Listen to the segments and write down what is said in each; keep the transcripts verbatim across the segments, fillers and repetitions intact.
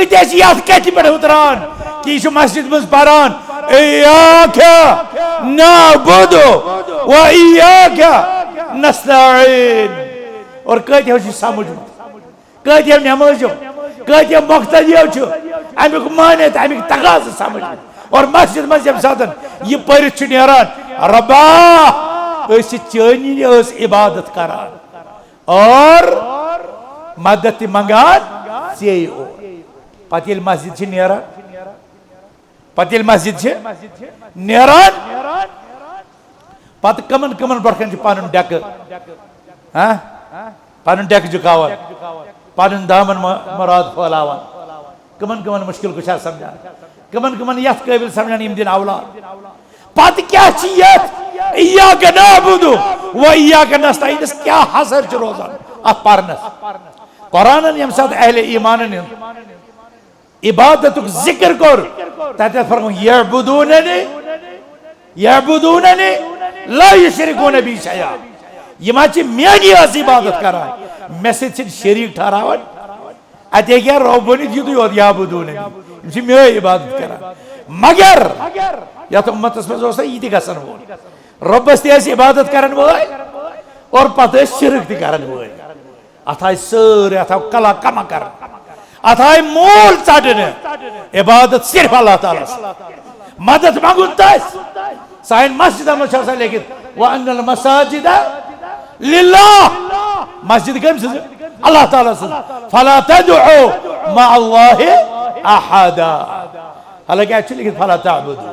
کۭتیاہ چھِ یتھ کتھِ پٮ۪ٹھ ہُتران کہِ یہِ چھُ مسجد منٛز پران، "ایاک نعبد و ایاک نستعین"، اور کۭتیاہ چھُ سمجھمُت، کۭتیاہ نمٲزیو، کۭتیاہ مقتدیو چھُ امیُک معنی تہٕ امیُک تقاضہٕ سمجھمُت، اور مسجد منٛز ییٚمہِ ساتہٕ یہِ پٔرِتھ چھُ نیران، "رۄبا، أسۍ چھِ چٲنی یٲژ عبادت کران اور مدد تہِ منگان ژےٚ اور۔" پتہٕ ییٚلہِ مسجد چھِ نیران، پتہٕ ییٚلہِ مسجد چھِ نیران، پتہٕ کمن کمن برٛونٛہہ کنہِ چھُ پنُن ڈیکہٕ، ہاں، پنُن ڈیکہٕ جُکاوان، پنُن دامن م-، مراد پھٲلاوان، کمن کمن مشکل کُشا سمجھان، کمن کمن یتھ قٲبل سمجھان یِم دِن اولاد۔ پتہٕ کیٛاہ چھِ یتھ ایاک نعبد و ایاک نستعینس کیٛاہ حسر چھُ روزان اتھ پرنس؟ قرآنن ییٚمہِ ساتہٕ اہل ایمانن ہُنٛد عبادتُک ذکر کوٚر، تتہِ فرموو، "یعبدوننی، یعبدوننی لا یشرکون بی شیئا"۔ یِم حظ چھِ میٲنی یٲژ عبادت کران، مےٚ سۭتۍ چھِنہٕ شریٖک ٹھہراوان۔ اَتہِ ہیٚکہِ ہا رۄب ؤنِتھ، "یِتُے یوت یعبدوننی"، یِم چھِ میٲنۍ عبادت کران۔ مگر یتھ اُمتس منٛز اوس نہ یہِ تہِ گژھن وول، رۄبس تہِ ٲسۍ عبادت کرن وٲلۍ اور پتہٕ ٲسۍ شرک تہِ کرن وٲلۍ۔ اتھ آیہِ سٲرٕے، اتھ آو کلا کما کرنہٕ۔ اتھ آیہِ مول ژٹنہٕ۔ عبادت صرف اللہ تعالیٰ ہس۔ مدد منگُن تس۔ سانٮ۪ن مسجدن منٛز چھُ آسان لیکھِتھ، "وَأَنَّ الْمَسَاجِدَ لِلَّهِ"۔ مسجد کٔمۍ سٕنٛز؟ اللہ تعالیٰ سٕنٛز۔ "فَلَا تَدْعُوا مَعَ اللَّهِ أَحَدًا"۔ حالانکہ اتہِ چھُ لیکھِتھ، "فَلَا تَعْبُدُوا"۔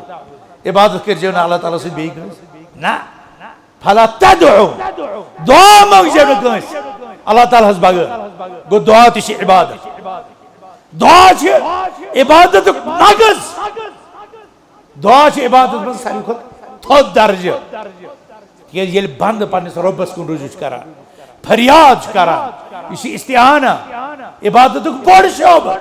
عبادت کٔرۍزیو نہٕ اللہ تعالیٰ سۭتۍ بیٚیہِ کٲنٛسہِ۔ نہ۔ فلا تدعو، دعا منگزیو نہٕ کٲنٛسہِ اللہ تعالیٰ ہس بغٲر۔ گوٚو، دعا تہِ چھِ عبادت۔ دعا چھِ عبادتُک مغز۔ دعا چھِ عبادت منٛز ساروی کھۄتہٕ تھوٚد درجہٕ۔ تِکیٛازِ ییٚلہِ بنٛدٕ پننِس رۄبس کُن رجوع چھُ کران، فریاد چھُ کران، یہِ چھِ استعانہ، عبادتُک بوٚڑ شعبہٕ۔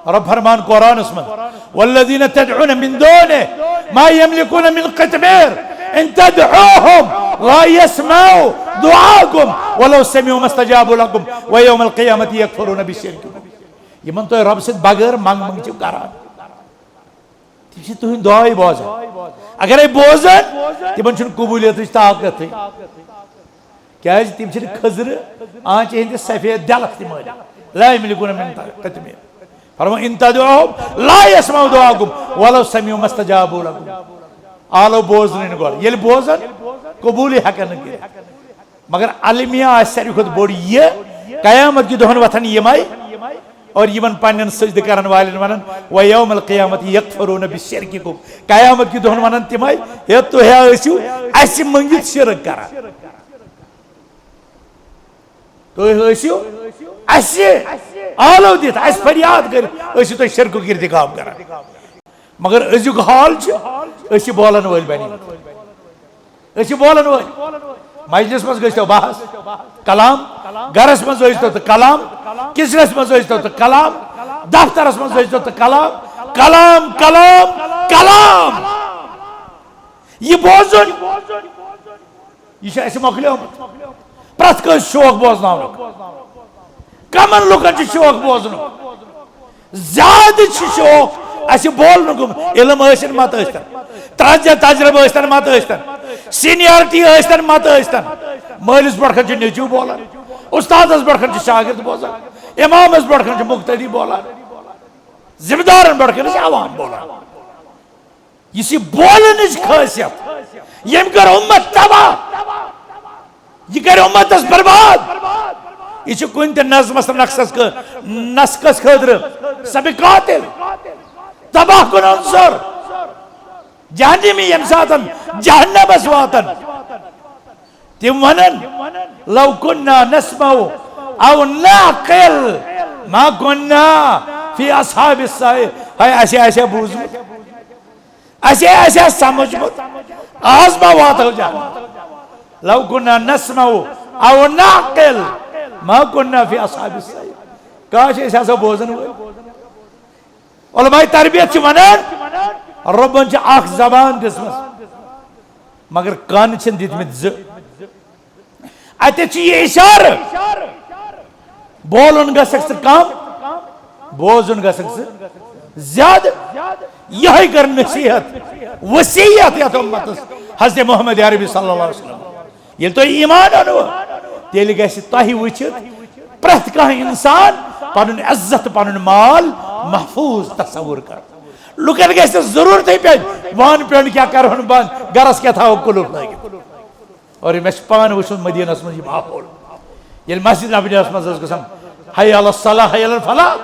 رب فرمان قرآنس منٛز، "والذین تدعون من دونہ ما یملکون من قطمیر ان تدعوہم لا یسمعوا دعاءکم ولو سمعوا ما استجابوا لکم ویوم القیامۃ یکفرون بشرککم۔" یِمن تُہۍ رب سۭتۍ بغٲر منگ منگ چھِو کران، تِم چھِ تُہٕنٛدۍ دعاے بوزان۔ اگرے بوزن، تِمن چھُنہٕ قبولیتٕچ طاقتٕے۔ کیازِ تِم چھِنہٕ خٔزرٕ آنچہِ ہٕنٛدِس سفید ڈلس تہِ مٲنِتھ۔ لا یملکون من قطمیر۔ فرمو، "ان تدعوہم لا یسمعوا دعاءکم ولو سمعوا ما استجابوا لکم۔" آلو بوزنٕے نہٕ گۄڈٕ۔ ییٚلہِ بوزن، قبوٗلٕے ہٮ۪کن نہٕ کٔرِتھ۔ مگر المیہ آسہِ ساروی کھۄتہٕ بوٚڑ یہِ، قیامت کہِ دۄہن وۄتھن یِمے اور یِمن پننٮ۪ن سجدٕ کرن والٮ۪ن ونن، "ویوم القیامت یکفرون بشرککم۔" قیامت کہِ دۄہن ونن تِمے، "ہے، تُہۍ ہا ٲسِو اسہِ مٔنگِتھ شرک کران۔" تُہۍ ٲسِو اَسہِ آلو دِتھ، اَسہِ فریاد کٔرِتھ، ٲسِو تُہۍ شرکُک ارتکاب کران۔ مگر أزیُک حال چھُ، أسۍ چھِ بولن وٲلۍ بنیمٕتۍ۔ أسۍ چھِ بولن وٲلۍ۔ مجلس منٛز گٔژھتو بحث، کلام، گرس منٛز ٲسۍتو تہٕ کلام، کچنس منٛز ٲسۍتو تہٕ کلام، دفترس منٛز ٲسۍتو تہٕ کلام، کلام، کلام، کلام۔ یہِ بوزُن، یہِ چھُ اَسہِ مۄکلیومُت۔ پرٛٮ۪تھ کٲنٛسہِ شوق بوزناونُک۔ کمن لُکن چھُ شوق بوزنُک؟ زیادٕ چھُ شوق اَسہِ بولنُک۔ علم ٲسِن مت ٲسۍتن، تجربہٕ ٲسۍتن مت ٲسۍتن، سینیارٹی ٲسۍتن مت ٲسۍتن۔ مٲلِس برٛونٛٹھ کَنہِ چھُ نیٚچوٗ بولان، اُستادس برٛونٛٹھ کَنہِ چھُ شاگرد بولان، اِمامس برٛونٛٹھ کَنہِ چھُ مُقتدی بولان، ذمہٕ دارن برٛونٛٹھ کَنہِ چھُ عوام بولان۔ یہِ چھِ بولنٕچ خٲصیت، ییٚمۍ کٔر اُمت تباہ، یہِ کَرِ اُمتس برباد۔ یہِ چھُ کُنہِ تہِ نظمس تہٕ نقشس خٲ-، نسقس خٲطرٕ سبِ قاتل، تباہ کُن عنصر، جہنمی۔ ییٚمہِ ساتن جہنمس واتن، تِم ونن، "لو کنا نسمع او نعقل ما کنا فی اصحاب السعیر"۔ ہے، اسہِ آسہِ ہا بوٗزمُت، اسہِ آسہِ ہا سمجھمُت، آز ما واتو جہنم۔ "لو کنا نسمع او نعقل ما کنا فی اصحاب السعیر"۔ کاش أسۍ آسو بوزن وٲلۍ۔ علماء تربیت چھِ ونان، رۄبن چھِ اکھ زبان دِژمٕژ، مگر کن چھِن دِتمٕتۍ زٕ۔ اتہِ چھُ یہِ اشارٕ، بولُن گژھکھ ژٕ کم، بوزُن گژھکھ ژٕ زیادٕ۔ یِہوٚے کٔر نصیحت، وصیت یَتھ اُمتَس حضرت محمد عربی صلی اللہ علیہ وسلم۔ ییٚلہِ تۄہہِ ایمان اوٚنوٕ، تیٚلہِ گژھِ تۄہہِ وٕچھِتھ پرٛٮ۪تھ کانٛہہ اِنسان پَنُن عزت، پَنُن مال محفوٗظ تصور کَرُن۔ لُکَن گژھِ نہٕ ضروٗرتٕے پیٚنۍ وان پیوٚن کیٛاہ کَرٕہون بنٛد، گَرَس کیٛاہ تھاوو قُلُف لٲگِتھ۔ اور مےٚ چھُ پانہٕ وٕچھمُت مدینس منٛز یہِ ماحول۔ ییٚلہِ مسجد نبویَس منٛز ٲس گژھان، حی علی الصلاح، حی علی الفلاح،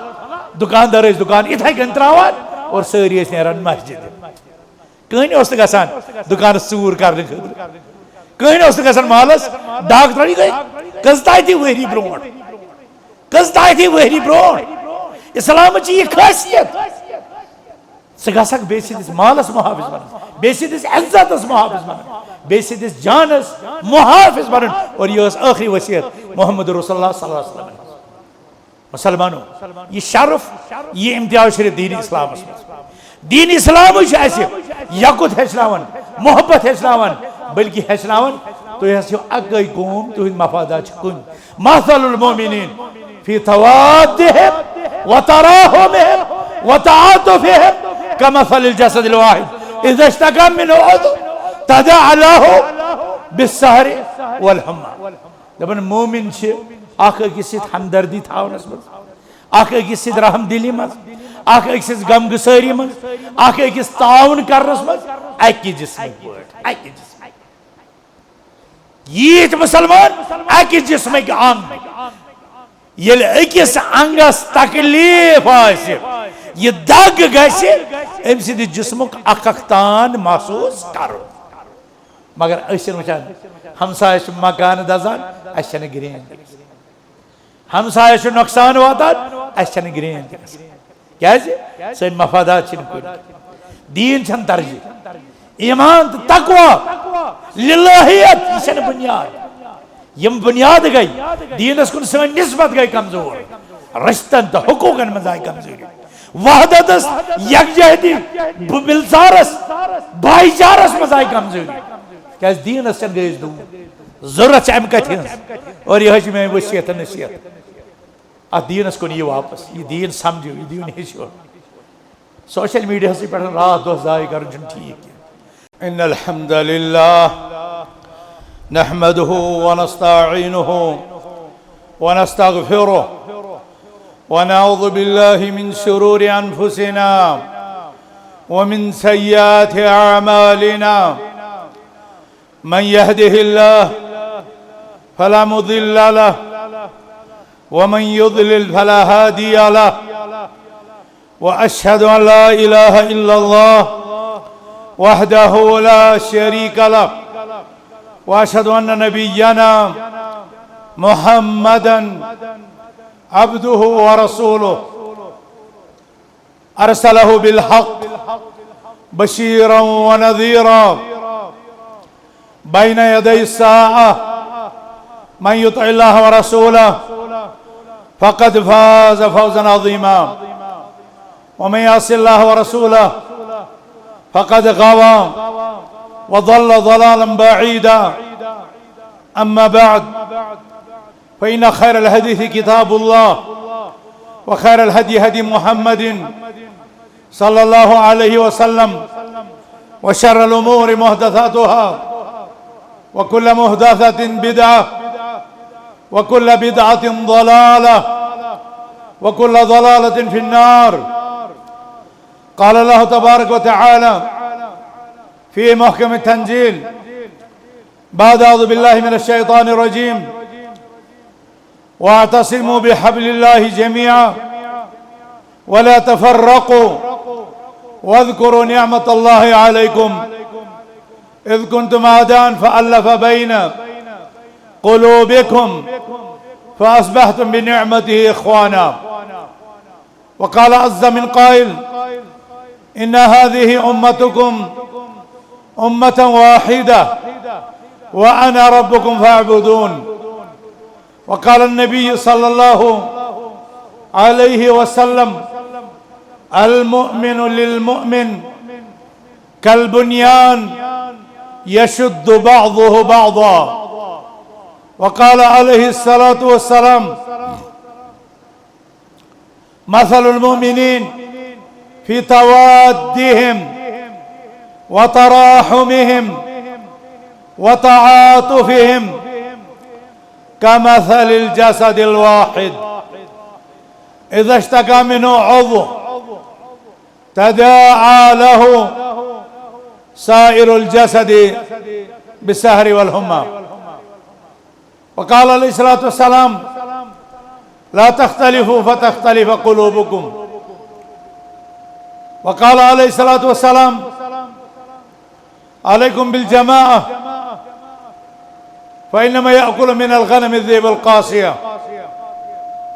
دُکاندار ٲسۍ دُکان یِتھَے کٔنۍ ترٛاوان اور سٲری ٲسۍ نیران مسجد۔ کٕہٕنۍ اوس نہٕ گژھان دُکانَس ژوٗر کرنہٕ خٲطرٕ۔ کٕہٕنۍ اوس نہٕ گژھان محلَس ڈاک ترٛاونہِ۔ گٔے کٔژتٲجی ؤہری برونٛٹھ، کٔژتٲجی ؤہری برونٛٹھ۔ اِسلامٕچ چھِ یہِ خٲصیت۔ ژٕ گژھکھ بیٚیہِ سٕنٛدِس مالس محافظ بنُن، بیٚیہِ سٕنٛدِس عزتس محافظ بنُن، بیٚیہِ سٕنٛدِس جانس محافظ بنُن۔ اور یہِ ٲس ٲخری وصیت محمد رسول اللہ صلی اللہ علیہ وسلم۔ مسلمانو، یہِ شرف، یہِ امتیاز چھُ دین اسلامس منٛز۔ دین اسلامٕے چھُ اسہِ یکُت ہیٚچھناوان، محبت ہیٚچھناوان، بلکہِ ہیٚچھناوان تُہۍ ہسا چھِو اکٕے قوم، تُہنٛدۍ مفادات چھِ کُنہِ۔ مثل المؤمنین فی توادہم و تراحمہم و تعاطفہم کمثل الجسد الواحد اذا اشتکا منہ عضو تداعی لہ بالسہر والحمہ۔ دپان مومن چھِ اکھ أکِس سۭتۍ ہمدردی تھاونس منٛز، اکھ أکِس سۭتۍ رحم دلی منٛز، اکھ أکِس سۭتۍ غم گسٲری منٛز، اکھ أکِس تعاون کرنس منٛز اکہِ جسمٕکۍ پٲٹھۍ، اکہِ جسمٕکۍ۔ ییٖتۍ مسلمان اکہِ جسمٕکۍ انگ، ییٚلہِ أکِس انگس تکلیف آسہِ، یہِ دگ گژھِ، أمۍ سٕنٛدِ جسمُک اکھ اکھ تان محسوس کرُن۔ مگر أسۍ چھِنہٕ وٕچھان، ہمسایس چھُ مکانہٕ دزان، اَسہِ چھَنہٕ گرٛین تہِ گژھان۔ ہمسایس چھُ نۄقصان واتان، اَسہِ چھَنہٕ گرٛین تہِ گژھان۔ کیٛازِ؟ سٲنۍ مفادات چھِنہٕ کُنہِ۔ دیٖن چھَنہٕ ترجیح۔ ایمان تہٕ تقوی، للہیت، یہِ چھَنہٕ بُنیاد۔ یِم بُنیاد گٔے، دیٖنَس کُن سٲنۍ نسبت گٔے کمزور۔ رشتن تہٕ حقوٗقن منٛز آیہِ کمزوری۔ وحدتس، یکجہتی، ب-، ملژارس، بھائی چارس منٛز آیہِ کمزوری۔ کیٛازِ دیٖنَس سۭتۍ گٔے أسۍ دوٗر۔ ضروٗرت چھِ اَمہِ کتھِ ہٕنٛز۔ اور یِہوٚے چھِ میٛٲنۍ وصیت تہٕ نصیحت۔ اتھ دیٖنس کُن یِیِو واپس، یہِ دیٖن سمجھِو، یہِ دیٖن ہیٚچھِو۔ سوشل میڈیاہسٕے پٮ۪ٹھ راتھ دۄہ ضایع کرُن چھُنہٕ ٹھیٖک کینٛہہ۔ ان الحمد للہ نحمده ونستعينه ونستغفره ونعوذ بالله من شرور انفسنا ومن سيئات اعمالنا۔ من يهده الله فلا مضل له ومن يضلل فلا هادي له وأشهد أن لا إله إلا الله وحده لا شريك له وأشهد أن نبينا محمدا عبده ورسوله أرسله بالحق بشيرا ونذيرا بين يدي الساعة. من يطع الله ورسوله فقد فاز فوزا عظيما ومن يعص الله ورسوله فقد غوى وضل ضلالا بعيدا. أما بعد، فإن خير الحديث كتاب الله وخير الهدي هدي محمد صلى الله عليه وسلم وشر الأمور محدثاتها وكل محدثة بدعة وكل بدعة ضلالة وكل ضلالة في النار. قال الله تبارك وتعالى في محكم التنزيل بعد أعوذ بالله من الشيطان الرجيم. واعتصموا بحبل الله جميعا ولا تفرقوا واذكروا نعمة الله عليكم إذ كنتم أعداء فألف بين قلوبكم فأصبحتم بنعمته إخوانا. وقال عز من قائل: إن هذه أمتكم أمة واحدة وأنا ربكم فاعبدون. وقال النبي صلى الله عليه وسلم: المؤمن للمؤمن كالبنيان يشد بعضه بعضا. وقال عليه الصلاة والسلام: مثل المؤمنين في توادهم وتراحمهم وتعاطفهم كمثل الجسد الواحد إذا اشتكى منه عضو تداعى له سائر الجسد بالسهر والحمى. وقال عليه الصلاة والسلام: لا تختلفوا فتختلف قلوبكم. وقال عليه الصلاة والسلام: عليكم بالجماعة، فإنما يأكل من الغنم الذئب القاصية.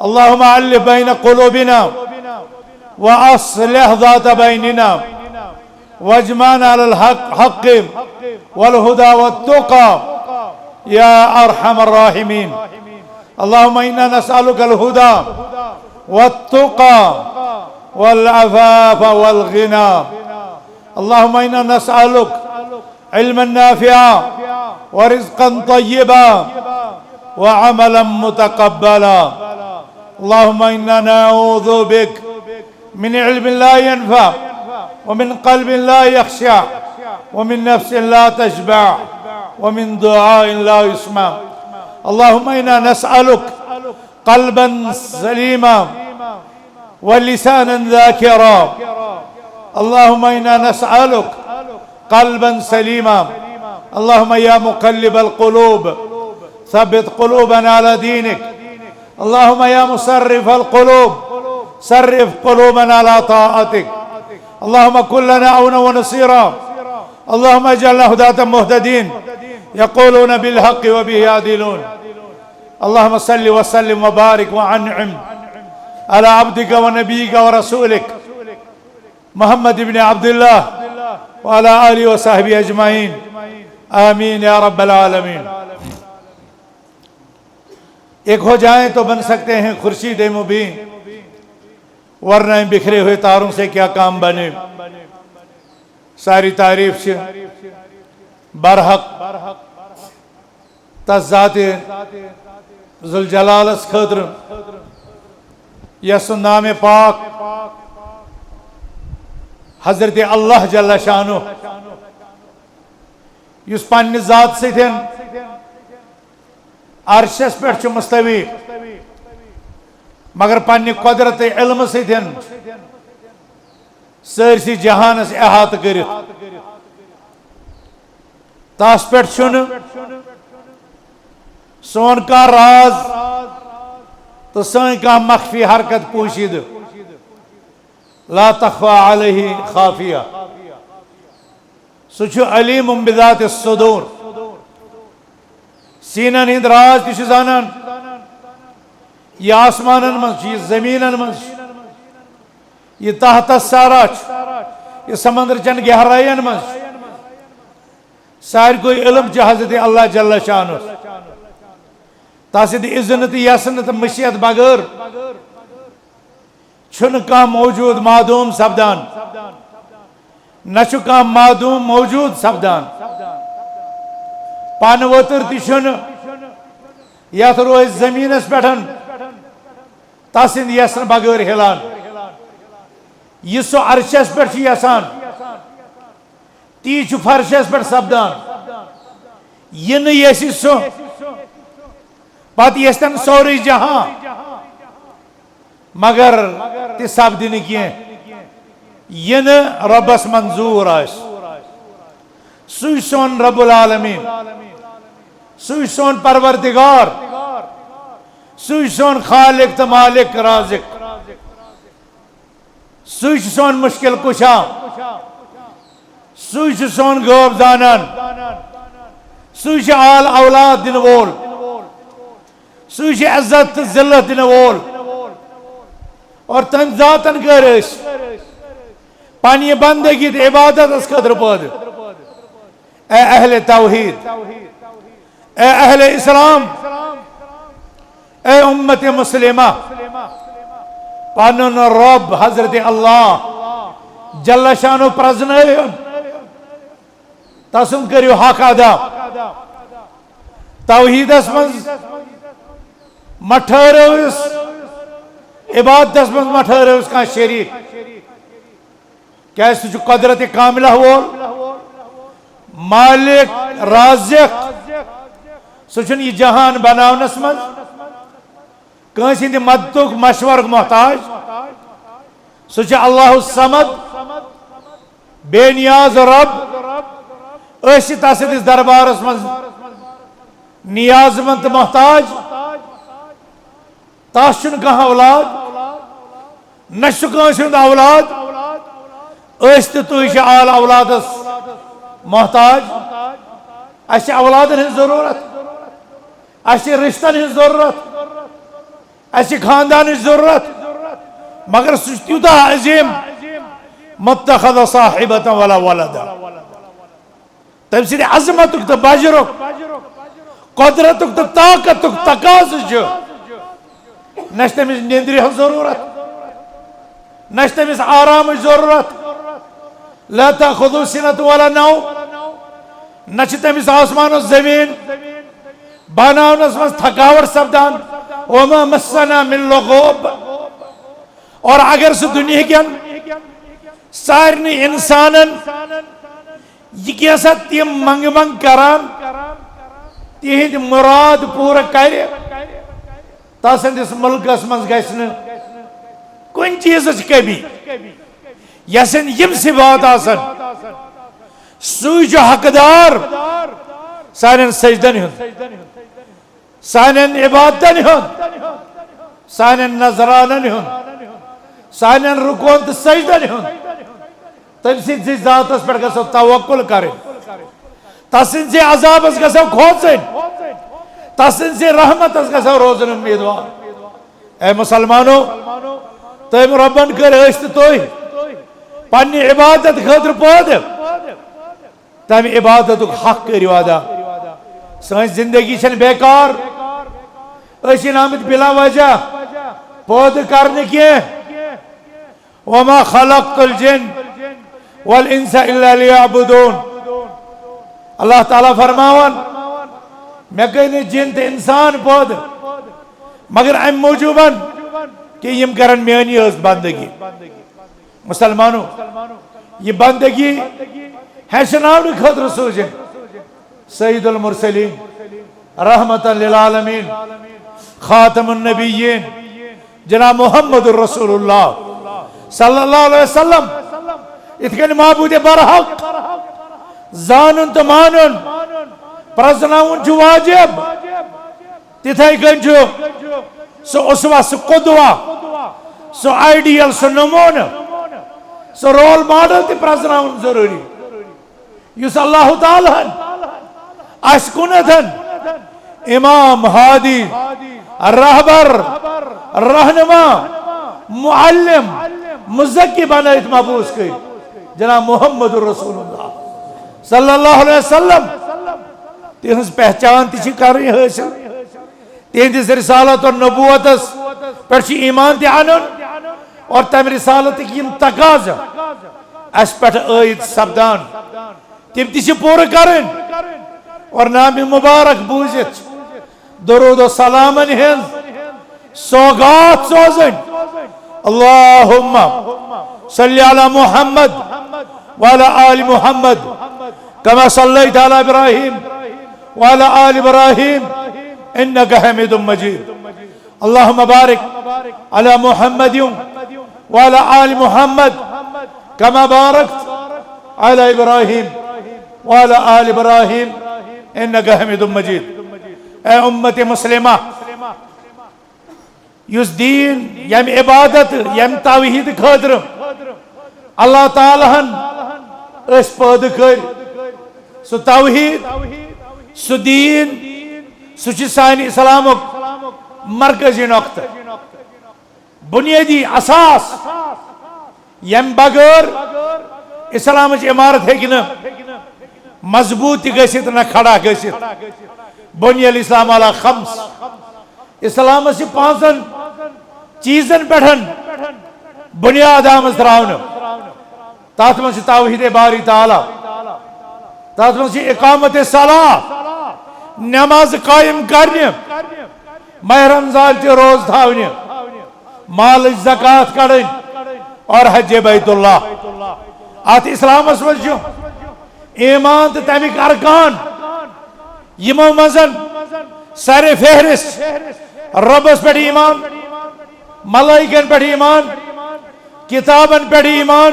اللهم ألف بين قلوبنا وأصلح ذات بيننا واجمعنا على الحق، حق والهدى والتقى يا أرحم الراحمين. اللهم إنا نسألك الهدى والتقى والعفاف والغنى. اللهم إنا نسألك علما نافعا ورزقا طيبا وعملا متقبلا. اللهم إنا نعوذ بك من علم لا ينفع ومن قلب لا يخشع ومن نفس لا تشبع ومن دعاء لا يسمع. اللهم إنا نسألك قلبا سليما ولسانا ذاكرا. اللهم إنا نسألك قلبا سليما. اللهم يا مقلب القلوب ثبت قلوبنا على دينك. اللهم يا مصرف القلوب صرف قلوبنا على طاعتك. اللهم كن لنا عونا ونصيرا. اللهم اجعلنا هداة مهتدين يقولون بالحق وبه يعدلون. اللهم صل وسلم وبارك وأنعم على عبدك ونبيك ورسولك محمد بن عبد الله وعلى آله وصحبه أجمعين. آمين يا رب العالمين. ایک ہو جائیں تو بن سکتے ہیں خورشید مبیں، ورنہ ان بکھرے ہوئے تاروں سے کیا کام بنے۔ ساری تعریف چھِ برحق تس ذات ذوالجلالس خٲطرٕ، یس سُنٛد نام پاک حضرت اللہ جل شانہ، یُس پننہِ ذات سۭتۍ عرشس پٮ۪ٹھ چھُ مستوی، مگر پننہِ قدرت علم سۭتۍ سٲرسٕے جہانس احاطہٕ کٔرِتھ۔ تس پٮ۪ٹھ چھُنہٕ سون کانٛہہ راز تہٕ سٲنۍ کانٛہہ مخفی حرکت پوشیدٕ۔ لا تخفى عليه خافية۔ سُہ چھُ علیم بذات الصدور۔ سیٖنن ہٕنٛدۍ راز تہِ چھُ زانان۔ یہِ آسمانن منٛز چھُ، یہِ زٔمیٖنن منٛز چھُ، یہِ تحت الثرى چھُ، یہِ سمندر چٮ۪ن گہرٲین منٛز چھُ۔ ساروٕے علم چھُ حضرت اللہ جل شانہ۔ تس سٕنٛدِ اذنہٕ تہٕ یژھنہٕ تہٕ مشیت بغٲر چھُنہٕ کانٛہہ موجود معدوم سپدان، نہ چھُ کانٛہہ معدوم موجود سپدان۔ پانہٕ وٲتٕر تہِ چھُنہٕ یتھ روزِ زٔمیٖنس پٮ۪ٹھ تس سٕنٛدِ یژھنہٕ بغٲر ہلان۔ یہِ سُہ عرشس پٮ۪ٹھ چھُ یژھان، تی چھُ فرشس پٮ۪ٹھ سپدان۔ یہِ نہٕ یژھِ سُہ، پتہٕ یژھتن سورُے جہان، مگر تہِ سپدِ نہٕ کینٛہہ۔ یہِ نہٕ رۄبس منظوٗر آسہِ۔ سُے سون رب العالمین، سُے سون پروردگار، سُے سون خالق تہٕ مالک رازق۔ سُے چھُ سون مشکل کشا، سُے چھُ سون غٲب زانان، سُے چھُ آل اولاد دِنہٕ وول، سُے چھُ عزت تہٕ ذلت دِنہٕ وول۔ اور تٔمۍ ذاتن کٔر أسۍ پننہِ بندگی تہٕ عبادتس خٲطرٕ پٲدٕ۔ اے اہل توحید، اے اہل اسلام، اے امت مسلمہ، پنُن رب حضرت اللہ جل شانہ پرزنٲیِن، تسُنٛد کٔرِو حق ادا۔ توحیدس منٛز مہ ٹھہرٲوِس عبادتس منٛز ما ٹھہرٲوِس کانٛہہ شریٖک، کیازِ سُہ چھُ قدرت کاملہ وول، مالک، رازق، سُہ چھُنہٕ یہِ جہان بناونس منٛز کٲنٛسہِ ہٕنٛدِ مدتُک مشورُک محتاج۔ سُہ چھُ اللہ الصمد، بے نیاز رب۔ أسۍ چھِ تس سٕنٛدِس دربارس منٛز نیاز مند تہٕ محتاج۔ تس چھُنہٕ کانٛہہ اولاد، نہ چھُ کٲنٛسہِ ہُنٛد اولاد۔ أسۍ تہٕ تُہۍ چھِ آل اولادس محتاج۔ اَسہِ چھِ اولادن ہٕنٛز ضروٗرت، اَسہِ چھِ رشتن ہٕنٛز ضروٗرت، اَسہِ چھِ خاندانٕچ ضروٗرت، مگر سُہ چھُ تیوٗتاہ عظیٖم، متخذ صاحبة ولا ولدا۔ تٔمۍ سٕنٛدِ عظمتُک تہٕ بجرُک، قدرتُک تہٕ طاقتُک تقاضہٕ چھُ۔ نہ چھِ تٔمِس نیٚنٛدرِ ہٕنٛز ضروٗرت، نہ چھِ تٔمِس آرامٕچ ضروٗرت۔ لا تأخذه سنة ولا نوم۔ نہ چھِ تٔمِس آسمان و زمین بناونس منٛز تھکاوٹ سپدان۔ وما مسنا من لغوب۔ اور اگر سُہ دُنیہکٮ۪ن سارنٕے انسانن یہِ کینٛژھا تِم منٛگہٕ منٛگ کران، تِہنٛدۍ مُراد پوٗرٕ کرِ، تسٕنٛدِس مُلکس منٛز گژھِ نہٕ کُنہِ چیٖزٕچ کٔمی۔ یَس سٕنٛدۍ یِم صفات آسن، سُے چھُ حقدار سانٮ۪ن سجدن ہُنٛد، سانٮ۪ن عبادتن ہُنٛد، سانٮ۪ن نذرانن ہُنٛد، سانٮ۪ن رکوعن تہٕ سجدن ہُنٛد۔ تٔمۍ سٕنٛدِسٕے ذاتس پٮ۪ٹھ گژھو توکل کرٕنۍ، تسٕنٛدِسٕے عذابس گژھو کھوژٕنۍ، تسٕنٛدِسٕے رحمتس گژھو روزُن امیدوار۔ اے مسلمانو، تٔمۍ رۄبن کٔرۍ أسۍ تہٕ تُہۍ پننہِ عبادت خٲطرٕ پٲدٕ۔ تمہِ عبادتُک حق کٔرِو ادا۔ سٲنۍ زندگی چھنہٕ بیکار۔ أسۍ چھِنہٕ آمٕتۍ بلا وجہ پٲدٕ کرنہٕ کینٛہہ۔ وما خلقت الجن والانس الا لیعبدون۔ اللہ تعالیٰ فرماوان، مےٚ کٔرۍ نہٕ جِن تہٕ انسان پٲدٕ مگر امہِ موٗجوٗبن کہِ یِم کرن میٲنی یٲژ بندگی۔ مسلمانو، یہِ بندگی ہیٚچھناونہٕ خٲطرٕ سوٗزِن سید المرسلین، رحمت للعالمین، خاتم النبیین، جناب محمد رسول اللہ صلی اللہ علیہ وسلم۔ یِتھ کٔنۍ معبود برحق زانُن تہٕ مانُن، پرزناوُن چھُ واجب، تِتھے کٔنۍ چھُ سُہ اسوہ، سُہ قدوہ، سُہ آئیڈیل، سُہ نمونہٕ، سُہ رول ماڈل تہِ پرزناوُن ضروٗری، یُس اللہ تعالیٰ ہن اسہِ کُنتھ امام، ہادی، رہبر، رہنما، معلم، مزکی بنٲیِتھ مبعوث کٔرۍ، جناب محمد رسول اللہ صلی اللہ علیہ وسلم۔ تِہنٛز پہچان تہِ چھِ کرٕنۍ حٲصِل۔ تِہنٛدِس رسالت و نبوتس پٮ۪ٹھ چھُ ایمان تہِ انُن اور تمہِ رسالتٕکۍ یِم تقاضہٕ اسہِ پٮ۪ٹھ عٲید سپدان، تِم تہِ چھِ پوٗرٕ کرٕنۍ اور نامِ مبارک بوٗزِتھ درود و سلامن ہٕنٛز سوغات سوزٕنۍ۔ اللهم صل على محمد وعلى آل محمد كما صليت على إبراهيم وعلى آل إبراهيم إنك حميد مجيد. اللهم بارك على محمد وعلى آل محمد كما باركت على إبراهيم وعلى آل إبراهيم إنك حميد مجيد. اے امت مسلمہ، یُس دیٖن، ییٚمہِ عبادت، ییٚمہِ توحید خٲطرٕ اللہ تعالیٰ ہن أسۍ پٲدٕ کٔرۍ، سُہ توحید، سُہ دیٖن، سُہ چھُ سانہِ اسلامُک مرکزی نقطہٕ، بنیٲدی اثاث۔ ییٚمہِ بغٲر اسلامٕچ عمارت ہیٚکہِ نہٕ مضبوٗط تہِ گٔژھِتھ نہ کھڑا گٔژھِتھ۔ بني الاسلام على خمس۔ اسلامس چھِ پانٛژن چیٖزن پٮ۪ٹھ بنیاد آمٕژ تراونہٕ۔ تتھ منٛز چھِ توحید باری تعالیٰ، تتھ منٛز چھِ اقامت صلاح، نماز قائم کرنہِ، ماہ رمضان چہِ روز تھاونہِ، مالٕچ زکوٰۃ کڑٕنۍ اور حج بیت اللہ۔ اتھ اسلامس منٛز چھُ ایمان تہٕ تمیُک ارکان، یِمو منٛز سر فہرست رۄبس پٮ۪ٹھ ایمان، ملائکن پٮ۪ٹھ ایمان، کتابن پٮ۪ٹھ ایمان،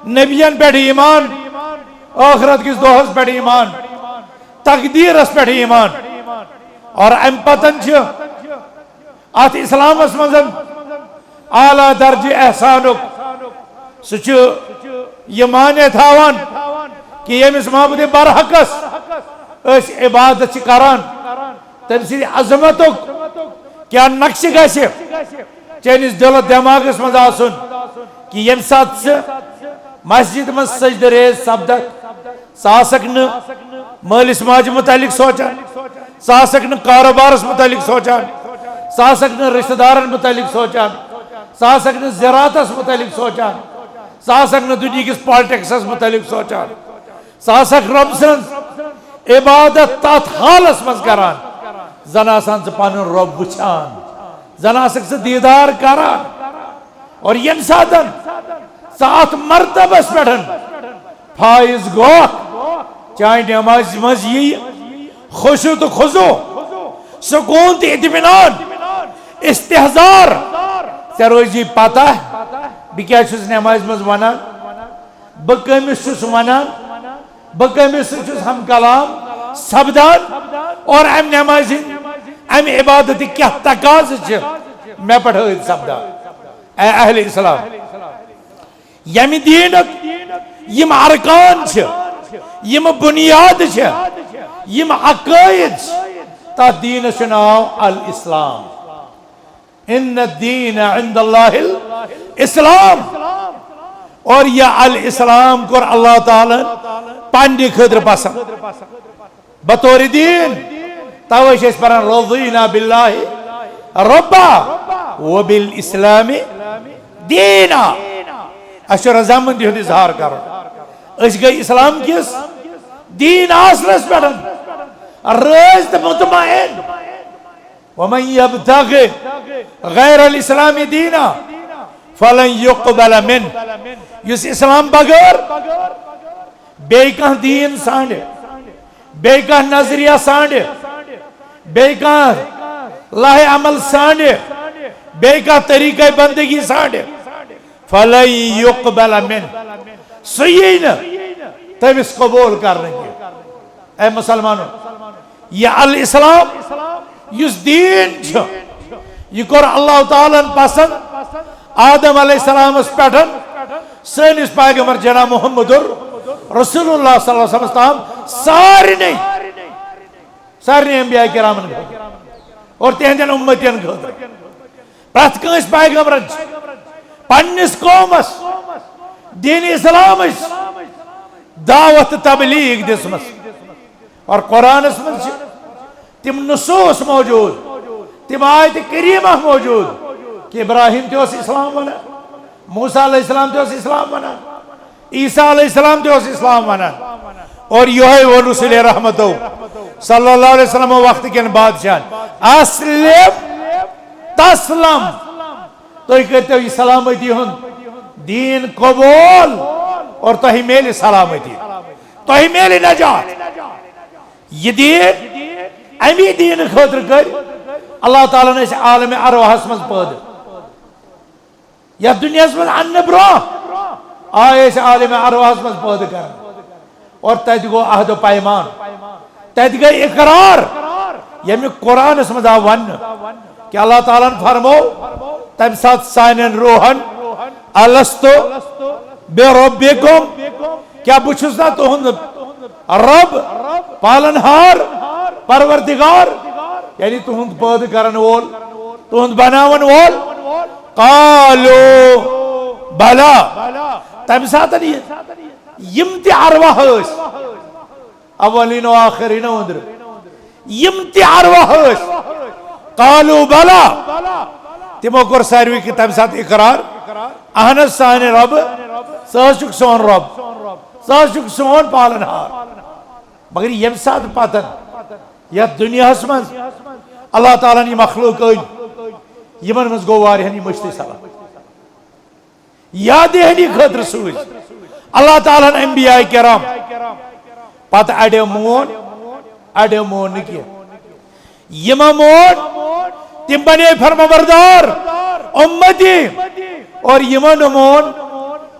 نبین پٮ۪ٹھ ایمان، ٲخرت کِس دۄہس پٮ۪ٹھ ایمان، تقدیرس پٮ۪ٹھ ایمان۔ اور امہِ پتن چھِ اتھ اسلامس منٛز اعلیٰ درجہ احسانُک، سُہ چھُ یہِ معنی تھاوان کہِ ییٚمِس معبود برحقس أسۍ عبادت چھِ کران، تٔمۍ سٕنٛدِ عظمتُک کیٛاہ نقشہٕ گژھِ چٲنِس دِل و دٮ۪ماغس منٛز آسُن کہِ ییٚمہِ ساتہٕ ژٕ مسجد منٛز سجدٕ ریز سپدکھ، ژٕ آسکھ نہٕ مٲلِس ماجہِ متعلق سونٛچان، ژٕ آسکھ نہٕ کاروبارس متعلق سونٛچان، ژٕ آسکھ نہٕ رشتہٕ دارن متعلق سونٛچان، ژٕ آسکھ نہٕ زراعتس متعلق سونٛچان، ژٕ آسکھ نہٕ دُنیہکِس پالٹکسس متعلق سونٛچان۔ ژٕ آسکھ رۄب سٕنٛز عبادت تتھ حالس منٛز کران، زن آسان ژٕ پنُن رۄب وٕچھان، زن آسکھ ژٕ دیدار کران۔ اور ییٚمہِ ساتن ژٕ اتھ مرتبس پٮ۪ٹھ فائز گوکھ، چانہِ نمازِ منٛز ییہِ خشوع تہٕ خضوع، سکون تہٕ اطمینان، استحضار۔ ژےٚ روزی پتہ بہٕ کیٛاہ چھُس نمازِ منٛز ونان، بہٕ کٔمِس چھُس ونان، بہٕ کٔمِس سۭتۍ چھُس ہم کلام سپدان، اور امہِ نمازِ ہٕنٛدۍ، امہِ عبادتٕکۍ کیٛاہ تقاضہٕ چھِ مےٚ پٮ۪ٹھ عائد سپدان۔ اے اہل اسلام، ییٚمہِ دیٖنُک یِم ارکان چھِ، یِم بُنیاد چھِ، یِم عقٲیِد چھِ، تَتھ دیٖنَس چھُ ناو الاسلام۔ ان الدین عند اللہ الاسلام۔ اور یہ الاسلام کوٚر اللہ تعالیٰ ہن پننہِ خٲطرٕ پسند۔ بطور دین۔ توے چھِ أسۍ پران رضینا باللہ ربا وبالاسلام دینا۔ اَسہِ چھُ رضامندی ہُنٛد اظہار کرُن۔ أسۍ گٔے اسلام کِس دین اصلس پٮ۪ٹھ رٲضۍ تہٕ مطمئن۔ ومن یبتغ غیر الاسلام دینا فلن یقبل منہ۔ یُس اسلام بغٲر بیٚیہِ کانٛہہ دیٖن ژھانٛڈِ، بیٚیہِ کانٛہہ نظریہ ژھانٛڈِ، بیٚیہِ کانٛہہ لائحہ عمل ژھانٛڈِ، بیٚیہِ کانٛہہ طریقہ بندگی ژھانٛڈِ، فلن یقبل منہ، سُہ یی نہٕ تٔمِس قبول کرنہٕ کینٛہہ۔ اے مسلمانو، یہ الاسلام یُس دیٖن چھُ، یہِ کوٚر اللہ تعالیٰ ہن پسند آدم علیہ السلامس پٮ۪ٹھ سٲنِس پیغمبر جناب محمد رسول اللہ صلی اللہ علیہ وسلمس تام سارنٕے، سارنٕے انبیاء کرامن خٲطرٕ اور تِہنٛدٮ۪ن امتین خٲطرٕ۔ پرٛٮ۪تھ کٲنٛسہِ پیغمبرن چھِ پننِس قومس دین اسلامٕچ دعوت تبلیغ دِژمٕژ۔ اور قرآنس منٛز چھِ تِم نصوص موجود، تِم آیت کریمہ موجود کہ ابراہیم تہِ اوس اسلام ونان، موسیٰ علیہ السلام تہِ اوس اسلام ونان، عیسیٰ علیہ السلام تہِ اوس اسلام ونان۔ اور یہے ووٚن رسول رحمتو صلی اللہ علیہ وسلم وقت کٮ۪ن بادشاہن، اسلم تسلم، تُہۍ کٔرتو یہِ سلامتی ہُنٛد دیٖن قبول اور تۄہہِ میلہِ سلامتی، تۄہہِ میلہِ نجات۔ یہِ دیٖن، امی دیٖنہٕ خٲطرٕ کٔرۍ اللہ تعالیٰ ہن أسۍ عالم ارواحس منٛز پٲدٕ۔ یتھ دُنیاہس منٛز اننہٕ برونٛہہ آے أسۍ عالم ارواحس منٛز پٲدٕ کرنہٕ۔ اور تتہِ گوٚو عہد و پیمان، تتہِ گٔے اقرار، ییٚمیُک قرآنس منٛز آو وننہٕ کہ اللہ تعالیٰ ہن فرمو تمہِ ساتہٕ سانٮ۪ن روحن، الست بربکم، کیا بہٕ چھُس نا تُہُنٛد رب، پالن ہار، پروردگار، یعنی تُہُنٛد پٲدٕ کرن وول، تُہُنٛد بناون وول؟ قالوا بلا۔ تمہِ ساتہٕ یہِ، یِم تہِ ارواح ٲسۍ، اولین و آخرین و أندرٕ، یِم تہِ ارواح ٲسۍ، قالوا بلا، تِمو کوٚر ساروی کہِ تمہِ ساتہٕ اقرار، اہن حظ سانہِ رب، ژٕ حظ چھُکھ سون رب، ژٕ حظ چھُکھ سون پالن ہار۔ مگر ییٚمہِ ساتہٕ پتن یتھ دُنیاہس منٛز اللہ تعالیٰ ہن یہِ مخلوق أنۍ، یِمن منٛز گوٚو واریاہن یہِ مٔشتٕے سبب۔ یا دہلی خٲطرٕ سوٗزۍ اللہ تعالیٰ ہن انبیاء کرام، پتہٕ اڑیو مون، اڑیو مون نہٕ کینٛہہ۔ یِمو مون، تِم بنے فرمانبردار، امتی، اور یِمو نہٕ مون،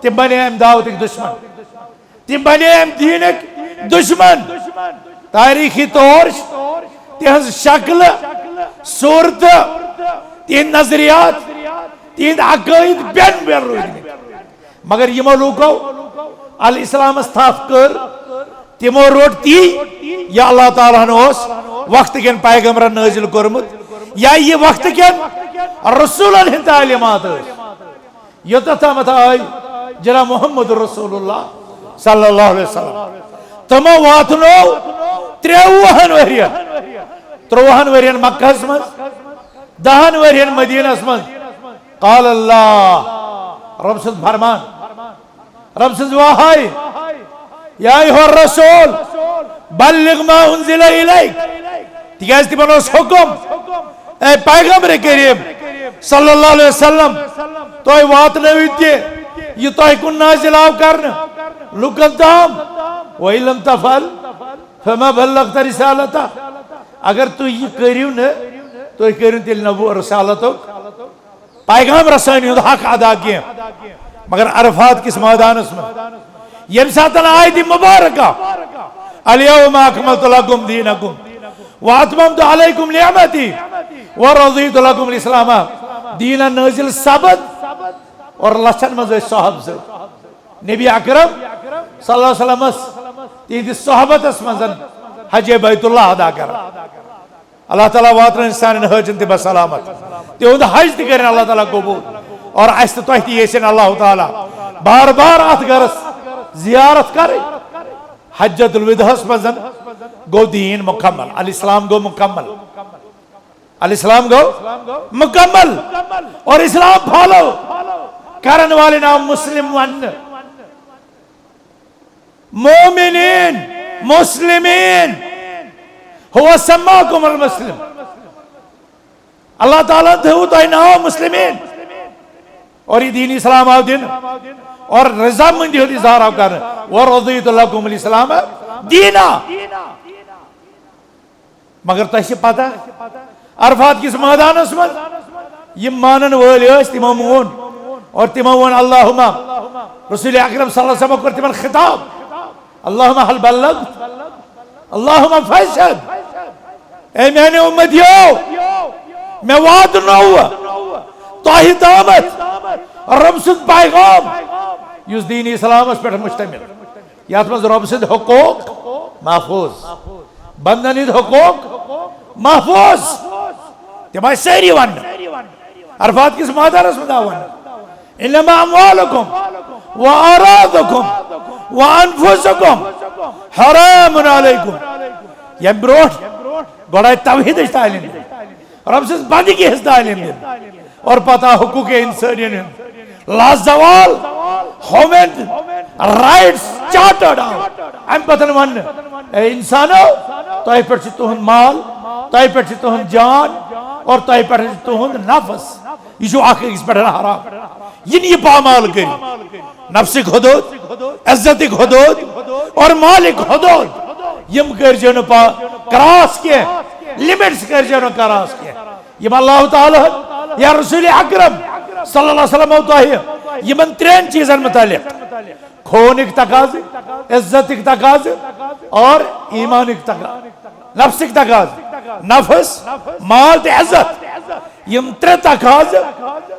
تِم بنے امہِ دعوتٕکۍ دُشمن۔ تِم بنے امہِ دیٖنٕکۍ دُشمن۔ تٲریٖخی طور چھِ تِہنٛز شکلہٕ، صوٗرتہٕ، تِہنٛدۍ نظریات، تِہنٛدۍ عقٲیِد بٮ۪ن بٮ۪ن روٗدۍمٕتۍ۔ مگر یِمو لوٗکو الاسلامس تھپھ کٔر، تِمو روٚٹ تی، یا اللہ تعالیٰ ہن اوس وقتہٕ کٮ۪ن پیغمبرن نٲزِل کوٚرمُت، یا یہِ وقتہٕ کٮ۪ن رسوٗلن ہٕنٛدۍ تعلیٖمات ٲسۍ۔ یوٚتتھ تامتھ آے جناب محمد رسول اللہ صلی اللہ علیہ وسلم۔ تِمو واتنو ترٛوُہن ؤرین، ترٛوُہن ؤرین مکہس منٛز، دہن ؤرین مدینس منٛز۔ قال اللہ، رب سُنٛد فرمان، رب سٕنٛز واہاے، یا ایھا الرسول، بلغ ما انزل الیک۔ تِکیازِ تِمن اوس حُکم، اے پیغمبر کریم صلی اللہ علیہ وسلم، تُہۍ واتنٲوِو تہِ یہِ تۄہہِ کُن نازل آو کرنہٕ لُکن تام۔ وَإِن لَّمْ تَفْعَلْ فَمَا بَلَّغْتَ رِسَالَتَهُ۔ اگر تُہۍ یہِ کٔرِو نہٕ، تُہۍ کٔرِو تیٚلہِ نبو رسالتُک، پیغام رسٲنی ہُنٛد حق ادا کینٛہہ۔ مگر عرفات کِس مٲدانس منٛز ییٚمہِ ساتہٕ آیت مبارکہ، الیوم اکملت لکم دینکم واتممت علیکم نعمتی ورضیت لکم الاسلام دینا نٲزِل سپد، اور لچھن منٛز ٲسۍ صحابہٕ زٕ نبی اکرم صلی اللہ علیہ وسلمس تِہنٛدِس صحبتس منٛز حج بیت اللہ ادا کران۔ اللہ تعالیٰ واتنٲوِن سانٮ۪ن حٲجن تہِ بسلامت، تِہُنٛد حج تہِ کٔرِن اللہ تعالیٰ قبول، اور اسہِ تہٕ تۄہہِ تہِ یژھِن اللہ تعالیٰ بار بار اتھ گرس زیارت کرٕنۍ۔ حجۃ الوداعس منٛز گوٚو دیٖن مکمل، الاسلام گوٚو مکمل، الاسلام گوٚو مکمل، اور اسلام فالو کرن والٮ۪ن آو مسلم وننہٕ۔ مومنین، مسلمین، ہو سماکم المسلم۔ اللہ تعالیٰ تھٲوٕ تۄہہِ ناو مسلمین، اور یہِ دیٖن اسلام آو دِنہٕ، اور رضامندی ہُنٛد اظہار آو کرنہٕ، ورضیت لکم الاسلام دینا۔ مگر تۄہہِ چھِ پتہ، عرفات کِس مٲدانس منٛز یِم مانن وٲلۍ ٲسۍ، تِمو مون اور تِمو ووٚن، اللہم، رسول اکرم صلی اللہ علیہ وسلم کوٚر تِمن خطاب، اللہم حل بلغت، اللہم فاشہد، اے میانہِ اُمتیو، مےٚ واتنوو تۄہہِ تامتھ رۄب سُنٛد پیغام، یُس دیٖن اسلامس پٮ۪ٹھ مشتمل، یتھ منٛز رۄب سٕنٛدۍ حقوق محفوظ، بندن ہٕنٛدۍ حقوق محفوظ، تِم آیہِ سٲری وننہٕ۔ عرفات کِس مٲدانس منٛز آو وننہٕ، انما اموالکم و اعراضکم و انفسکم حرام علیکم۔ ییٚمہِ برونٛٹھ گۄڈٕ آیہِ توحیدٕچ تعلیٖم دِنہٕ، رۄب سٕنٛز بندگی ہٕنٛز تعلیٖم دِنہٕ، اور پتہٕ آو حقوق انسٲنین ہُنٛد لازوال ہیومن رائٹس چارٹرڈ آو۔ امہِ پتہٕ وننہٕ، اے انسانو، تۄہہِ پٮ۪ٹھ چھُ تُہُنٛد مال، تۄہہِ پٮ۪ٹھ چھُ تُہُنٛد جان، اور تۄہہِ پٮ۪ٹھ چھُ تُہُنٛد نفس۔ یہِ چھُ اکھ أکِس پٮ۪ٹھ حرام۔ یہِ نہٕ یہِ پامال کٔرِو۔ نفسٕکۍ حدود، عزتٕکۍ حدود اور مالٕکۍ حدود، یِم کٔرۍزیو نہٕ پا-، کراس کینٛہہ، لمٹس کٔرۍزیو نہٕ کراس کینٛہہ۔ یِم اللہ تعالیٰ ہن یا رسول اکرم صلی اللہ علیہ وسلم تۄہہِ یِمن ترٛٮ۪ن چیٖزن متعلق، خوٗنٕکۍ تقاضہٕ، عزتٕکۍ تقاضہٕ اور ایٖمانٕکۍ تقاضہٕ، نفسٕکۍ تقاضہٕ، نفس، مال تہٕ عزت، یِم ترٛےٚ تقاضہٕ،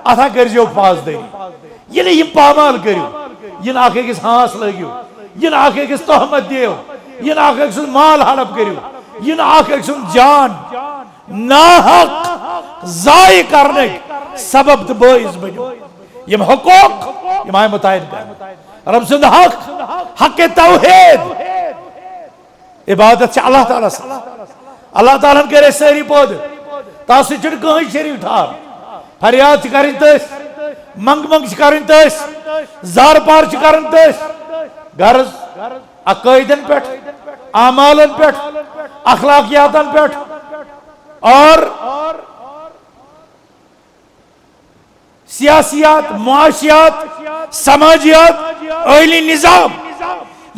اتھ ہا کٔرۍزیو پاسدٲری۔ ییٚلہِ یِم پامال کٔرِو، یِنہٕ اکھ أکِس ہانٛس لٲگِو، یِنہٕ اکھ أکِس تہمت دِیِو، یِنہٕ اکھ أکۍ سُنٛد مال ہڑپ کٔرِو، یِنہٕ اکھ أکۍ سُنٛد جان ناحق ضایع کرنٕکۍ سبب تہٕ بٲعث بٔنِو۔ یِم حقوق، یِم آیہِ متعین کرنہٕ۔ رب سُنٛد حق، حق توحید، عبادت چھِ اللہ تعالیٰ سٕنٛز۔ اللہ تعالیٰ ہن کٔرۍ أسۍ سٲری پٲدٕ۔ تَس سۭتۍ چھُنہٕ کٕہٕنۍ شریٖک ٹھار۔ فریاد چھِ کَرٕنۍ تٔسۍ، منٛگ منٛگ چھِ کَرٕنۍ تٔسۍ، زارٕ پار چھِ کَرٕنۍ تٔسۍ۔ غرض، عقٲیدن پٮ۪ٹھ، اعمالن پٮ۪ٹھ، اخلاقیاتن پٮ۪ٹھ اور سیاسیات، معاشیات، سماجیات، ٲیلی نظام،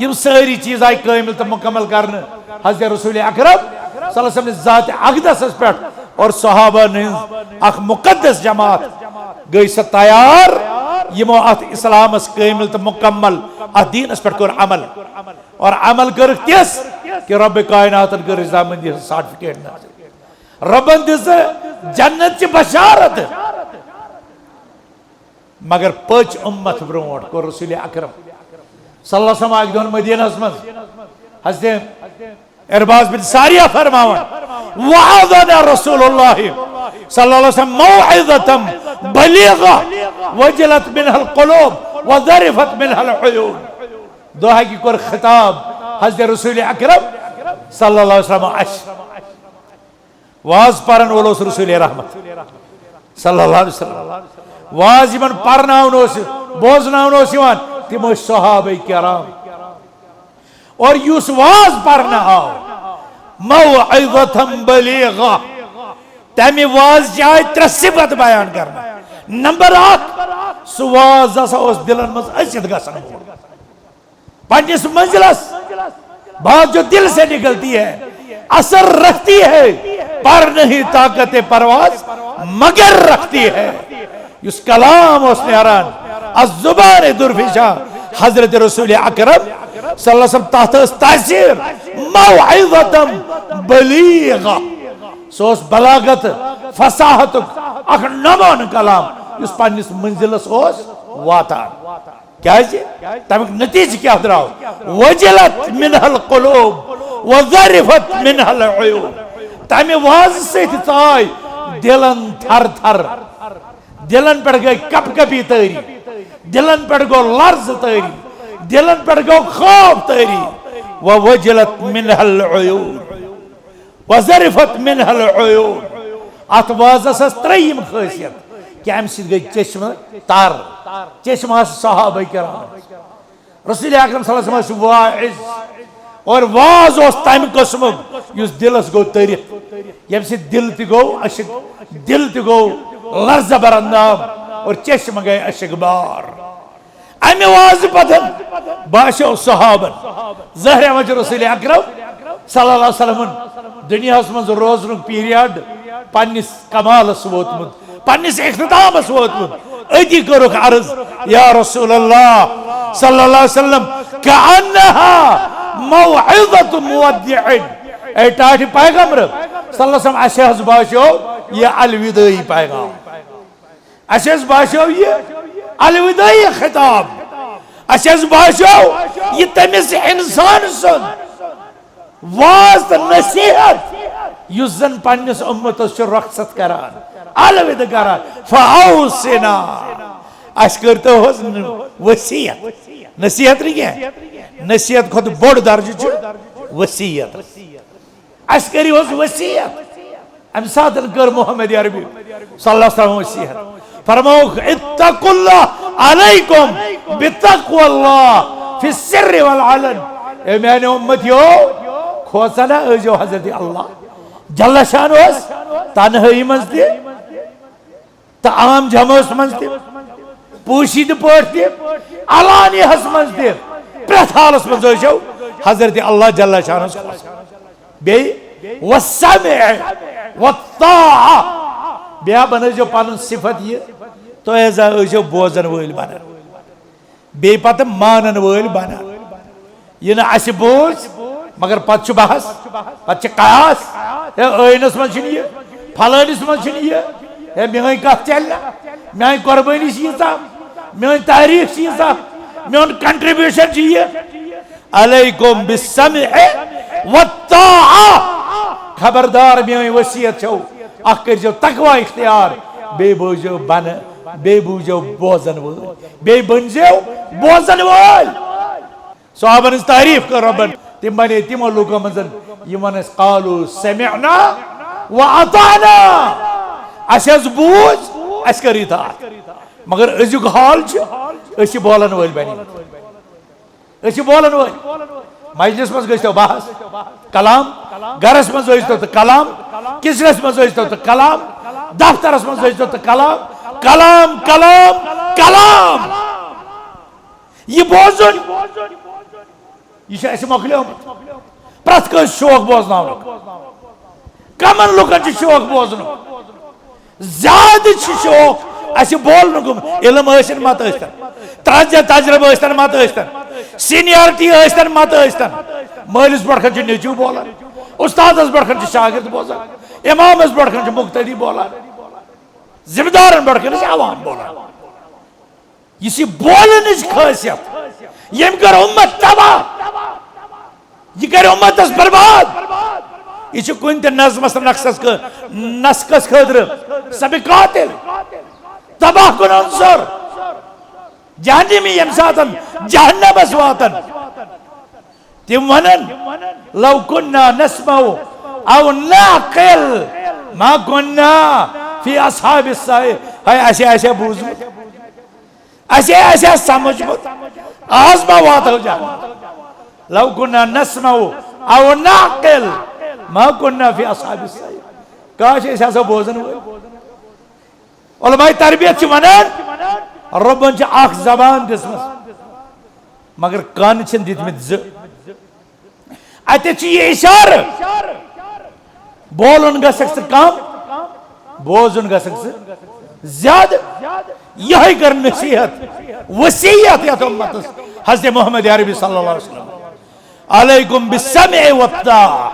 یِم سٲری چیٖز آیہِ کٲمِل تہٕ مُکمل کرنہٕ حضرت رسول اکرم صلی اللہ علیہ وسلم ذات اقدسس پٮ۪ٹھ، اور صحابہ ہٕنٛز اکھ مقدس جماعت گٔے سۄ تیار، یِمو اتھ اسلامس کٲمِل تہٕ مُکمل، اتھ دیٖنس پٮ۪ٹھ کوٚر عمل، اور عمل کٔرٕکھ تِژھ کہ رب کائناتن کٔر رضامندی ہٕنٛز سرٹیفکیٹ نازل۔ ربن دِژ جنت چہِ بشارت۔ مگر پٔچ اُمت برونٛٹھ، کوٚر رسول اکرم صلی اللہ علیہ وسلم اکہِ دۄہ مدینس منٛز۔ حضرت عرباض بن ساریہ فرماوان، وعظنا رسول اللہ صلی اللہ علیہ وسلم موعظة بلیغة وجلت منها القلوب وذرفت منها العیون۔ دۄہا کہِ کوٚر خطاب حضرت رسول اکرم صلی اللہ علیہ وسلم اَسہِ۔ واز پرن وول اوس رسول رحمت صلی اللہ علیہ وسلم۔ واز یِمن پرناونہٕ اوس، بوزناونہٕ اوس یِوان، تِم ٲسۍ صحابہ کرام۔ اور یُس واز پرنہٕ آو، موعظة بلیغة، تمہِ واز چہِ آیہِ ترٛےٚ صفت بیان کرنہٕ۔ نمبر اکھ، سُہ واز ہسا اوس دِلن منٛز أژِتھ گژھن وول۔ پننِس منزلس، بات جو دل سے نکلتی ہے، اثر رکھتی ہے، پر نہیں طاقت پرواز مگر رکھتی ہے۔ یُس کلام اوس نیران از زبان درفشا حضرت رسول اکرم صلی اللہ علیہ وسلم، تتھ ٲس تاثیر موعظة بلیغہ۔ سُہ اوس بلاغت، فصاحتُک اکھ نمونہٕ کلام، یُس پننِس منزلس اوس واتان۔ کیازِ؟ تمیُک نتیجہ کیا درٛاو؟ وجلت منها القلوب وذرفت منها العیون۔ تمہِ وازٕ سۭتۍ ژاے دِلن تھر تھر، دِلن پٮ۪ٹھ گٔے کپ کپی تٲری، دِلن پٮ۪ٹھ گوٚو لرزٕ تٲری، دِلن پٮ۪ٹھ گوٚو خوف تٲری۔ ووجلت منها العیون وذرفت منها العیون۔ اتھ وازس ٲس ترٛیٚیِم خٲصیت کہ امہِ سۭتۍ گٔے چشمہٕ تر، چشمہٕ آسہٕ صحابہ کرام۔ رسول اکرم صلی اللہ علیہ وسلم اوس واعظ، اور واز اوس تمہِ قٕسمُک یُس دِلس گوٚو تٔرِتھ، ییٚمہِ سۭتۍ دِل تہِ گوٚو اشک، دِل تہِ گوٚو لرزہ بر اندام، اور چشمہٕ گٔے اشک بار۔ امہِ وازٕ پتہٕ باسیو صحابن، ظٲہرِ وجہ رسول اکرم صلی اللہ علیہ وسلمن دُنیاہس منٛز روزنُک پیریڈ پننِس کمالس ووتمُت، پننِس اختتامس ووتمُت۔ أتی کٔرٕکھ عرض، یا رسول اللہ صلی اللہ علیہ وسلم، کأنها موعظة مودع۔ اے ٹاٹھہِ پیغمبر صلی اللہ علیہ وسلم، اسہِ حظ باسیو یہِ الودٲعی پیغام۔ اسہِ حظ باسیو یہِ الودٲعی خطاب۔ اسہِ حظ باسیو یہِ تٔمِس انسان سُنٛد واز تہٕ نصیحت، یُس زن پننِس اُمتس چھُ رۄخصت کران، الودٕ کران۔ فأوصنا، اسہِ کٔرتو حظ وصیت، نصیحت نہٕ کینٛہہ، نصیحت کھۄتہٕ بوٚڑ درجہٕ چھُ وصیت۔ اسہِ کٔرِو حظ وصیت۔ امہِ ساتہٕ کٔر محمد عربی صلی اللہ علیہ وسلم وصیت۔ فرمووُکھ، اتقوا اللہ، علیکم بتقوی اللہ فی السر والعلن۔ اے میانہِ اُمتیو، کھوژا نہ ٲسۍزیو حضرت اللہ جل شانہس تنہٲیی منٛز تہِ تہٕ عام جمٲژ منٛز تہِ، پوشیدٕ پٲٹھۍ تہِ، علانیہس منٛز تہِ، پرٛٮ۪تھ حالس منٛز ٲسۍزیو حضرت اللہ جل شانہس خۄش۔ بیٚیہِ والسمع والطاعہ۔ بیٚیہِ بنٲیزیو پنُن صفت یہِ، تُہۍ ہسا ٲسۍزیو بوزن وٲلۍ بنان، بیٚیہِ پتہٕ مانن وٲلۍ بنان۔ یہِ نہٕ اسہِ بوٗز، مگر پتہٕ چھُ بحث، پتہٕ چھِ قیاس۔ ہے، ٲیٖنس منٛز چھُنہٕ یہِ، فلٲنِس منٛز چھُنہٕ یہِ۔ ہے، میٲنۍ کتھ چلہِ نہ، میٲنۍ قۄربٲنی چھِ ییٖژاہ، میٲنۍ تحریٖک چھِ ییٖژاہ، میون contribution چھُ یہِ۔ علیکم بالسمع والطاعہ۔ خبردار، میٲنۍ وصیت چھو، اکھ کٔرۍزیو تقوی اختیار، بیٚیہِ بوٗزیو بنہٕ، بیٚیہِ بوٗزیو بوزن وٲلۍ، بیٚیہِ بٔنۍزیو بوزن وٲلۍ۔ صحابن ہٕنٛز تعریٖف کٔر رۄبن، تِم بنے تِمو لوٗکو منٛز یِمن ٲسۍ قالوا سمعنا واطعنا، اسہِ حظ بوٗز، اسہِ کٔر اطاعت۔ مگر أزیُک حال چھُ، أسۍ چھِ بولن وٲلۍ بنیمٕتۍ، أسۍ چھِ بولن وٲلۍ۔ مجلس منٛز گٔژھتو بحث، کلام، گرس منٛز ٲسۍتو تہٕ کلام، کچنس منٛز ٲسۍتو تہٕ کلام، دفترس منٛز ٲسۍتو تہٕ کلام، کلام، کلام، کلام۔ یہِ بوزُن، یہِ چھُ اَسہِ مۄکلیومُت۔ پرٛٮ۪تھ کٲنٛسہِ شوق بوزناونُک۔ کمن لُکن چھُ شوق بوزنُک؟ زیادٕ چھُ شوق اَسہِ بولنُک۔ علم ٲسِن مت ٲسۍتن، تج-، تجربہٕ ٲسۍتن مت ٲسۍتن، سینیارٹی ٲسۍتن مت ٲسۍتن۔ مٲلِس برٛونٛٹھ کَنہِ چھُ نیٚچوٗ بولان، اُستادس برٛونٛٹھ کَنہِ چھُ شاگرد بوزان، اِمامس برٛونٛٹھ کَنہِ چھُ مُقتدی بولان، ذمہٕ دارن برٛونٛٹھ کَنہِ چھُ عوام بولان۔ یہِ چھِ بولنٕچ خٲصیت، ییٚمۍ کٔر اُمت تباہ، یہِ کَرِ اُمتس برباد۔ یہِ چھُ کُنہِ تہِ نظمس تہٕ نقشس خٲ-، نسقس خٲطرٕ سبِ قاتل، تباہ کُن عنصر، جہنمی۔ ییٚمہِ ساتن جہنمس واتن، تِم ونن، "لو كنا نسمع او نعقل ما كنا في اصحاب السعير۔" ہے، اسہِ آسہِ ہا بوٗزمُت، اسہِ آسہِ ہا سمجھمُت، آز ما واتو جہنم۔ "لو كنا نسمع او نعقل ما كنا في اصحاب السعير۔" کاش أسۍ آسو بوزن وٲلۍ۔ علماء تربیت چھِ ونان، رۄبن چھِ اکھ زبان دِژمٕژ، مگر کن چھِن دِتمٕتۍ زٕ۔ اتہِ چھُ یہِ اشارٕ، بولُن گژھکھ ژٕ کم، بوزُن گژھکھ ژٕ زیادٕ۔ یہے کٔر نصیحت، وصیت یتھ امتس حضرت محمد عربی صلی اللہ علیہ وسلم۔ علیکم بالسمع والطاعہ۔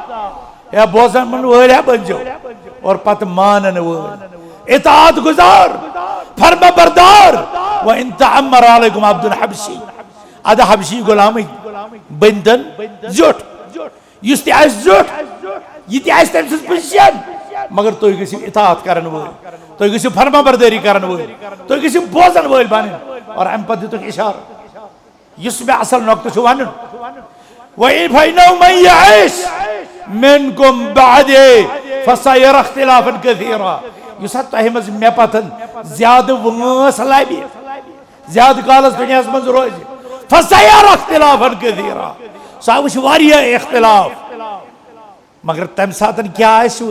یا بوزن من وٲلۍ ہا بنزیو اور پتہٕ مانن وٲلۍ، اطاعت گزار، فرما بردار۔ وان تعمر علیکم عبد حبشی، ادٕ حبشی غلامٕے بٔنۍتن زیوٹھ۔ یُس تہِ آسہِ زیوٹھ، یہِ تہِ آسہِ تٔمۍ سٕنٛز position، مگر تُہۍ گٔژھِو اطاعت کرن وٲلۍ، تُہۍ گٔژھِو فرما بردٲری کرن وٲلۍ، تُہۍ گٔژھِو بوزن وٲلۍ بنٕنۍ۔ اور امہِ پتہٕ دِتُکھ اشارٕ۔ یُس مےٚ اصل نۄقطہٕ چھُ ونُن، وَإِنَّهُ مَن يَعِشْ مِنْكُمْ بَعْدِي فَسَيَرَى اخْتِلَافًا كَثِيرًا۔ یُس ہا تۄہہِ منٛز مےٚ پتہٕ زیادٕ وٲنٛس لبہِ، زیادٕ کالس دُنیاہس منٛز روزِ، فَسَيَرَى اخْتِلَافًا كَثِيرًا۔ سُہ وٕچھِ واریاہ اختلاف۔ مگر تمہِ ساتن کیٛاہ آسہِ؟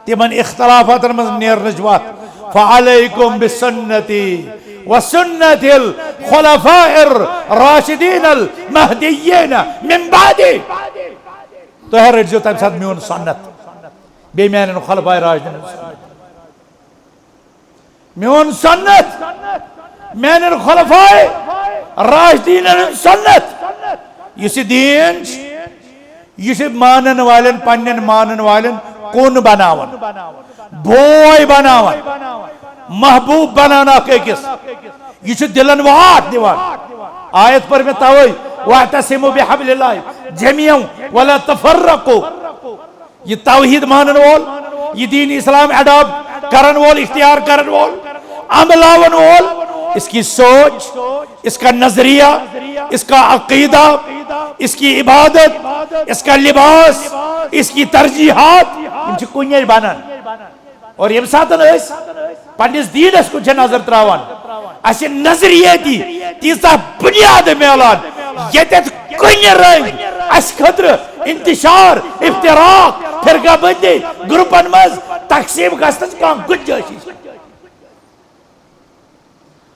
تِمن اختلافاتن منٛز نیرنٕچ وتھ۔ فَعَلَيْكُمْ بِسُنَّتِي وَسُنَّةِ الْخُلَفَاءِ الرَّاشِدِينَ الْمَهْدِيِّينَ مِنْ بَعْدِي۔ تُہۍ رٔٹزیو تمہِ ساتہٕ میون سُنت، بیٚیہِ میانٮ۪ن خلفائے راشدیٖنن ہُنٛد سُنت۔ میون سُنت، میانٮ۪ن خلفائے راشدیٖنن ہُنٛد سُنت۔ یُس یہِ دیٖن چھُ، یہِ چھُ مانن والٮ۪ن، پننٮ۪ن مانن والٮ۪ن کُن بناوان، بوے بناوان، محبوب بناوان اکھ أکِس۔ یہِ چھُ دِلن واٹھ دِوان۔ آیت پٔر مےٚ توے، "واعتصموا بحبل اللہ جميعا ولا تفرقوا۔" یہ توحید مانن وول، یہ دین اسلام adopt کرن وول، اختیار کرن وول، عملاون وول، اس کی سوچ، اس کا نظریہ، اس کا عقیدہ، اس کی عبادت، اس کا لباس، اس کی ترجیحات، یم چھ کُنے بنان۔ اور ییٚمہِ ساتہٕ أسۍ پننِس دیٖنس کُن چھِ نظر تراوان، اسہِ نظریٲتی تیٖژاہ بُنیاد میلان، ییٚتٮ۪تھ کُنہِ رٔنگۍ اسہِ خٲطرٕ انتشار، افتراق، فرقہ بندی، گروپن منٛز تقسیٖم گژھنٕچ کانٛہہ گُنجٲیشی چھَنہٕ۔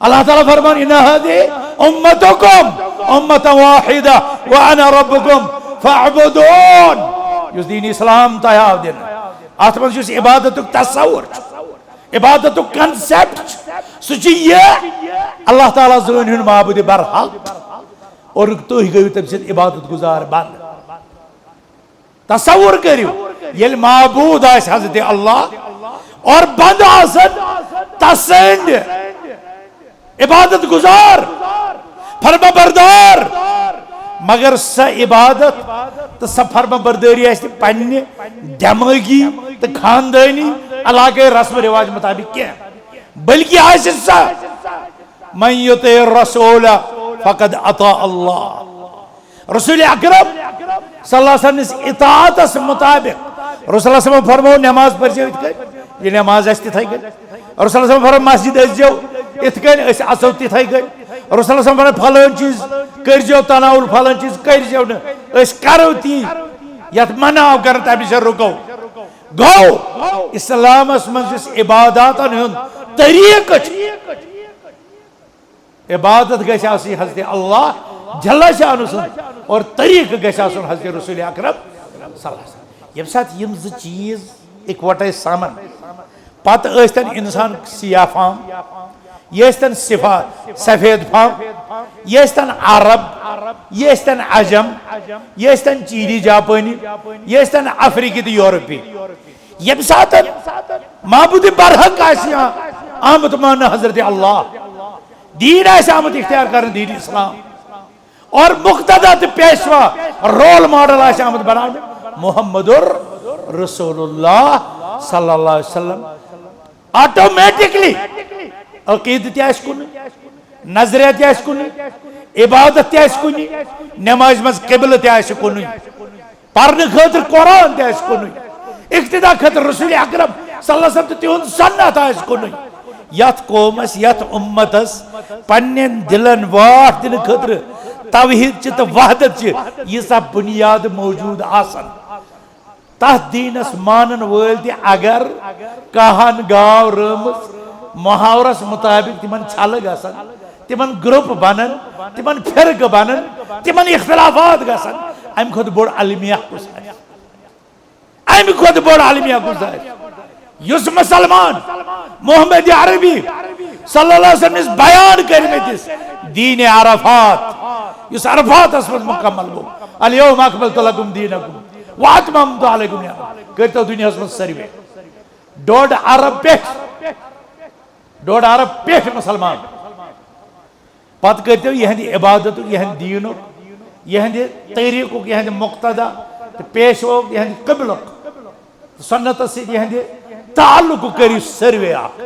اللہ تعالیٰ فرمان، "ان هذه امتکم امة واحدة وانا ربکم فاعبدون۔" یُس دین اسلام تۄہہِ آو دِنہٕ، اتھ منٛز یُس عبادتُک تصور چھُ، عبادتُک concept چھُ، سُہ چھُ یہِ، اللہ تعالیٰ زٲنۍ ہُنٛد معبوٗدِ برحق، اور تُہۍ گٔیِو تٔمۍ سٕنٛدۍ عبادت گزار بنٛد۔ تصور کٔرِو، ییٚلہِ معبوٗد آسہِ حضرت اللہ اور بنٛدٕ آسن تسٕنٛدۍ عبادت گزار، فرما بردار، مگر سۄ عبادت تہٕ سۄ فرما بردٲری آسہِ نہٕ پننہِ دمٲغی تہٕ خاندٲنی علاقے رسم و رواج مطابق کینٛہہ، بلکہِ آسہِ سۄ، "من یطع الرسول فقد اطاع اللہ۔" رسول اکرم صلی اللہ علیہ وسلم نِس اطاعتس مطابق۔ رسول اللہ صلی اللہ علیہ وسلم فرمو، "نماز پٔرزیو یِتھ کٔنۍ، یہِ نماز آسہِ تِتھے کٔنۍ۔" رسول اللہ صلی اللہ علیہ وسلم فرمو، "مسجد ٲسۍزیو یِتھ کٔنۍ، أسۍ اژو تِتھے کٔنۍ۔" رسول اللہ صلی اللہ علیہ وسلم فرمو، "فلٲنۍ چیٖز کٔرزیو تناول، فلٲنۍ چیٖز کٔرزیو نہٕ، أسۍ کرو تی، یتھ منع آو کرنہٕ، تمہِ نِش رُکو۔" گوٚو، اسلامس منٛز یُس عباداتن ہُنٛد طریقہٕ چھُ۔ عبادت گژھِ آسٕنۍ حضرت اللہ جل شانہ سٕنٛز، اور طریقہٕ گژھِ آسُن حضرت رسول اکرم صلی اللہ علیہ وسلم۔ ییٚمہِ ساتہٕ یِم زٕ چیٖز اِکوٹے سَمن، پتہٕ ٲسۍتن اِنسان سیاہ فام، یہِ ٲسۍتن صفا-، سفید فام، یہِ ٲسۍتن عرب، یہِ ٲسۍتن عجم، یہِ ٲسۍتن چیٖنی جاپٲنی، یہِ ٲسۍتن افریقی تہٕ یورپی۔ ییٚمہِ ساتہٕ معبود برحق آسہِ یہِ آمُت ماننہٕ حضرت اللہ، دیٖن آسہِ آمُت اختیار کرنہٕ دیٖن اسلام، اور مقتدا تہٕ پیشوا، رول ماڈل آسہِ آمُت بناونہٕ محمد رسول اللہ صلی اللہ علیہ وسلم، آٹومیٹکلی عقیدٕ تہِ آسہِ کُنُے، نظریہ تہِ آسہِ کُنُے، عبادت تہِ آسہِ کُنُے، نمازِ منٛز قبلہٕ تہِ آسہِ کُنُے، پرنہٕ خٲطرٕ قرآن تہِ آسہِ کُنُے، اقتدا خٲطرٕ رسول اکرم صلی اللہ علیہ وسلم تہٕ تِہُنٛد سنت آسہِ کُنُے۔ یتھ قومس، یتھ امتس پننٮ۪ن دلن واٹھ دِنہٕ خٲطرٕ توحید چہِ تہٕ وحدت چہِ ییٖژاہ بنیاد موجود آسن، تتھ دیٖنس مانن وٲلۍ تہِ اگر کاہن گاو رٲومٕژ محاورس مطابق تِمن چھلہٕ گژھن، تِمن گروپ بنن، تِمن فرقہٕ بنن، تِمن اختلافات گژھن، امہِ کھۄتہٕ بوٚڑ المیہ کُس آسہِ؟ امہِ کھۄتہٕ بوٚڑ المیہ کُس آسہِ؟ یُس مسلمان محمد عربی صلی اللہ علیہ وسلم نِس بیان کٔرمٕتِس دیٖنِ عرفات، یُس عرفاتس منٛز مکمل گوٚو، الیوم اکملت لکم دینکم واتممت علیکم نعمتی، کٔرۍتو دُنیاہس منٛز سروے۔ ڈوڈ عرب پٮ۪ٹھ، ڈوڈ عرب پٮ۪ٹھ مسلمان۔ پتہٕ کٔرۍتو یِہنٛدِ عبادتُک، یِہنٛدِ دیٖنُک، یِہنٛدِ طریٖقُک، یِہنٛدِ مقتدا تہٕ پیشوُک، یِہنٛدِ قبلُک تہٕ سنتس سۭتۍ یِہنٛدِ تعلقُک کٔرِو سروے اکھ۔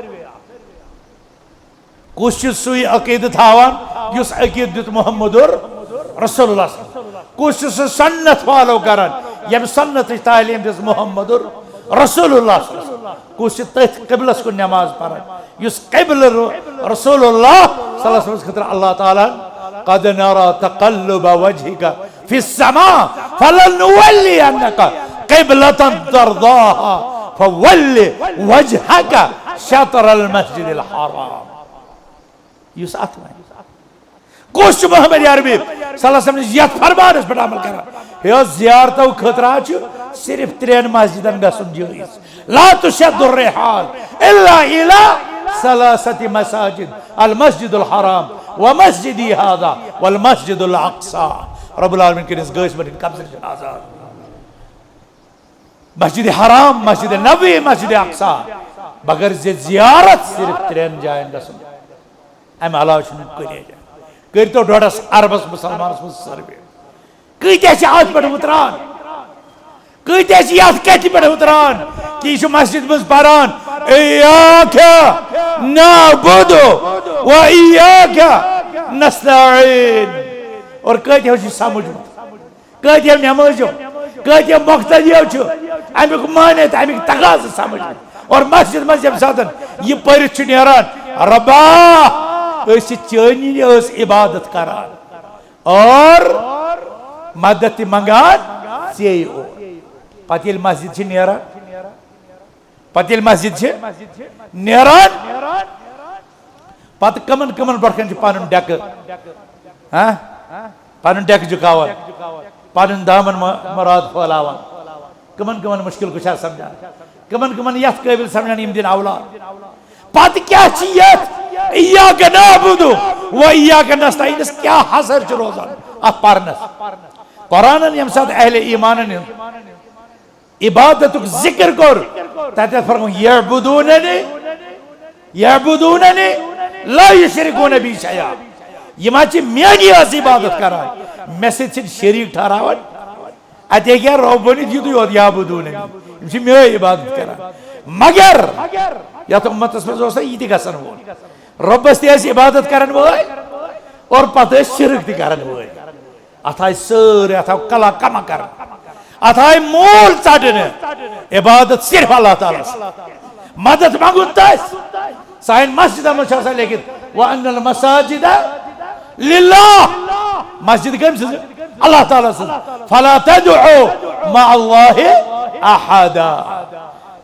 کُس چھُ سُے عقیدٕ تھاوان یُس عقیدٕ دیُت محمد رسول اللہ صلی اللہ علیہ وسلم؟ کُس چھُ سُہ سنت فالو کران ییٚمہِ سنتٕچ تعلیٖم دِژ محمد رسول اللہ صلی اللہ علیہ وسلم؟ کُس چھُ تٔتھۍ قبلس کُن نماز پران یُس قبلہٕ رو-، رسول اللہ صلی اللہ علیہ وسلم خٲطرٕ اللہ تعالیٰ ہن، قد نرى تقلب وجهك في السماء فلنولينك قبلة ترضاها فول وجهك شطر المسجد الحرام۔ یُس اتھ وۄنۍ۔ کُس چھُ محمد عربی صلی اللہ علیہ وسلم نِس یتھ فرمانس پٮ۪ٹھ عمل کران؟ ہے، زیارتو خٲطرٕ حظ چھُ صرف ترٛٮ۪ن مسجدن گژھُن جٲیز۔ لا تشد الرحال الا الى ثلاثة مساجد، المسجد الحرام ومسجدي هذا والمسجد الاقصى۔ رب العالمین کٔرِنۍ گٲسۍ مٔٹِنۍ قبضہٕ نِش آزاد۔ مسجد حرام، مسجد نبوی، مسجد اقصی، بغیر زِ زیارت صرف ترٛٮ۪ن جاین گژھُن۔ امہِ علاوٕ چھُنہٕ کُنے جایہِ۔ کٔرۍتو ڈۄڈس اربس مسلمانس منٛز سروے۔ کۭتیاہ چھِ اتھ پٮ۪ٹھ وُتران؟ کۭتیاہ چھِ یتھ کتھِ پٮ۪ٹھ وُتران کہِ یہِ چھُ مسجد منٛز پران، "ایاک نعبد و ایاک نستعین"؟ اور کۭتیاہ چھُ سمجھمُت؟ کۭتیاہ نمٲزیو، کۭتیاہ مقتدیو چھُ امیُک معنی تہٕ امیُک تقاضہٕ سمجھمُت؟ اور مسجد منٛز ییٚمہِ ساتہٕ یہِ پٔرِتھ چھُ نیران، "رۄبا، أسۍ چھِ چٲنی یٲژ عبادت کران اور مدد تہِ منگان ژےٚ اور۔" پتہٕ ییٚلہِ مسجد چھِ نیران، پتہٕ ییٚلہِ مسجد چھِ نیران، پتہٕ کمن کمن برونٛٹھ کنہِ چھُ پنُن ڈیکہٕ، ہاں؟ پنُن ڈیکہٕ جُکاوان، پنُن دامن م-، مراد پھٲلاوان۔ کمن کمن مشکل کُشا سمجھان، کمن کمن یتھ قٲبل سمجھان یِم دِن اولاد۔ پتہٕ کیٛاہ چھِ یتھ ایاک نعبد و ایاک نستعینس کیٛاہ حسر چھُ روزان اتھ پرنس؟ قرآنن ییٚمہِ ساتہٕ اہل ایمانن ہُنٛد عبادتُک ذکر کوٚر، تتہِ فرموو، "یعبدوننی، یعبدوننی لا یشرکون بی شیئا۔" یِم حظ چھِ میٲنی یٲژ عبادت کران، مےٚ سۭتۍ چھِنہٕ شریٖک ٹھہراوان۔ اَتہِ ہیٚکہِ ہا رۄب ؤنِتھ، "یِتُے یوت یعبدوننی، یِم چھِ میٲنۍ عبادت کران۔" مگر یتھ اُمتس منٛز اوس نہٕ یہِ تہِ گژھن وول، رۄبس تہِ ٲسۍ عبادت کرن وٲلۍ اور پتہٕ ٲسۍ شرک تہِ کرن وٲلۍ۔ اتھ آیہِ سٲرٕے، اتھ آو کلا کما کرنہٕ، اتھ آیہِ مول ژٹنہٕ۔ عبادت صرف اللہ تعالیٰ ہس، مدد منگُن تس۔ سانٮ۪ن مسجدن منٛز چھُ آسان لیکھِتھ، "وان المساجد للہ"، مسجد کٔمۍ سٕنٛز؟ اللہ تعالیٰ سٕنٛز۔ "فلا تدعوا مع اللہ احدا"،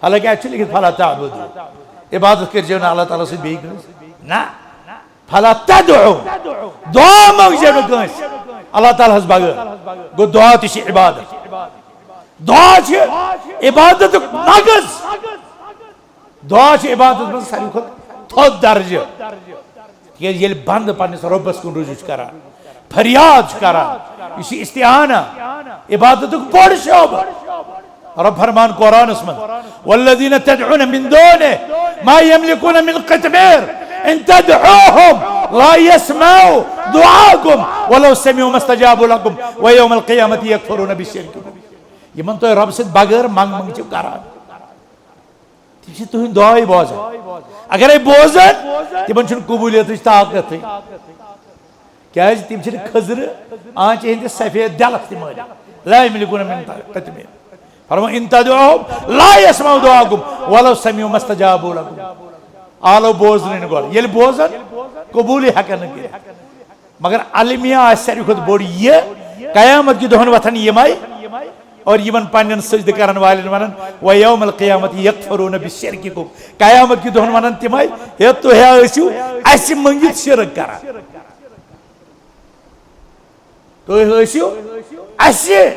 حالانکہ اتہِ چھُ لیکھِتھ، "فلا تعبدوا"۔ عبادت کٔرۍزیو نہٕ اللہ تعالیٰ سۭتۍ بیٚیہِ کٲنٛسہِ۔ نہ۔ فلا تدعو۔ دعا منٛگزیو نہٕ کٲنٛسہِ اللہ تعالیٰ ہس بغٲر۔ گوٚو، دعا تہِ چھِ عبادت۔ دعا چھِ عبادتُک نقٕص۔ دعا چھِ عبادت منٛز ساروی کھۄتہٕ تھوٚد درجہٕ۔ تِکیٛازِ ییٚلہِ بنٛدٕ پنٛنِس رۄبَس کُن رجوع چھُ کران، فریاد چھُ کران، یہِ چھُ استعانہ، عبادتُک بوٚڑ شعبہٕ۔ رۄب فرمان قرآنَس منٛز، "والذین تدعون من دونه ما یملکون من قطمیر ان تدعوهم لا یسمعوا دعاءکم ولو سمعوا ما استجابوا لکم ویوم القیامة یکفرون بشرککم۔" یِمن تُہۍ رۄب سۭتۍ بغٲر منٛگ منٛگ چھِو کران، تِم چھِ تُہٕنٛدۍ دعاے بوزان۔ اگرے بوزن، تِمن چھُنہٕ قبولیتٕچ طاقتٕے۔ کیازِ؟ تِم چھِنہٕ خٔزرٕ آنچہِ ہٕنٛدِس سفید ڈلس تہِ مٲنِتھ۔ لا یملکون من قطمیر۔ فرمو، "ان تدعوهم لا یسمعوا دعاءکم ولو سمعوا ما استجابوا لکم۔" آلو بوزنہٕ نہٕ گۄڈٕ۔ ییٚلہِ بوزن، قبوٗلٕے ہٮ۪کن نہٕ کٔرِتھ۔ مگر المیہ آسہِ ساروی کھۄتہٕ بوٚڑ یہِ، قیامت کہِ دۄہن وۄتھن یِمے اور یِمن پننٮ۪ن سجدٕ کرن والٮ۪ن ونن، "ویوم القیامت یکفرون بشرککم۔" قیامت کہِ دۄہن ونن تِمے، "ہے، تُہۍ ہا ٲسِو اسہِ مٔنگِتھ شرک کران، تُہۍ ٲسِو اسہِ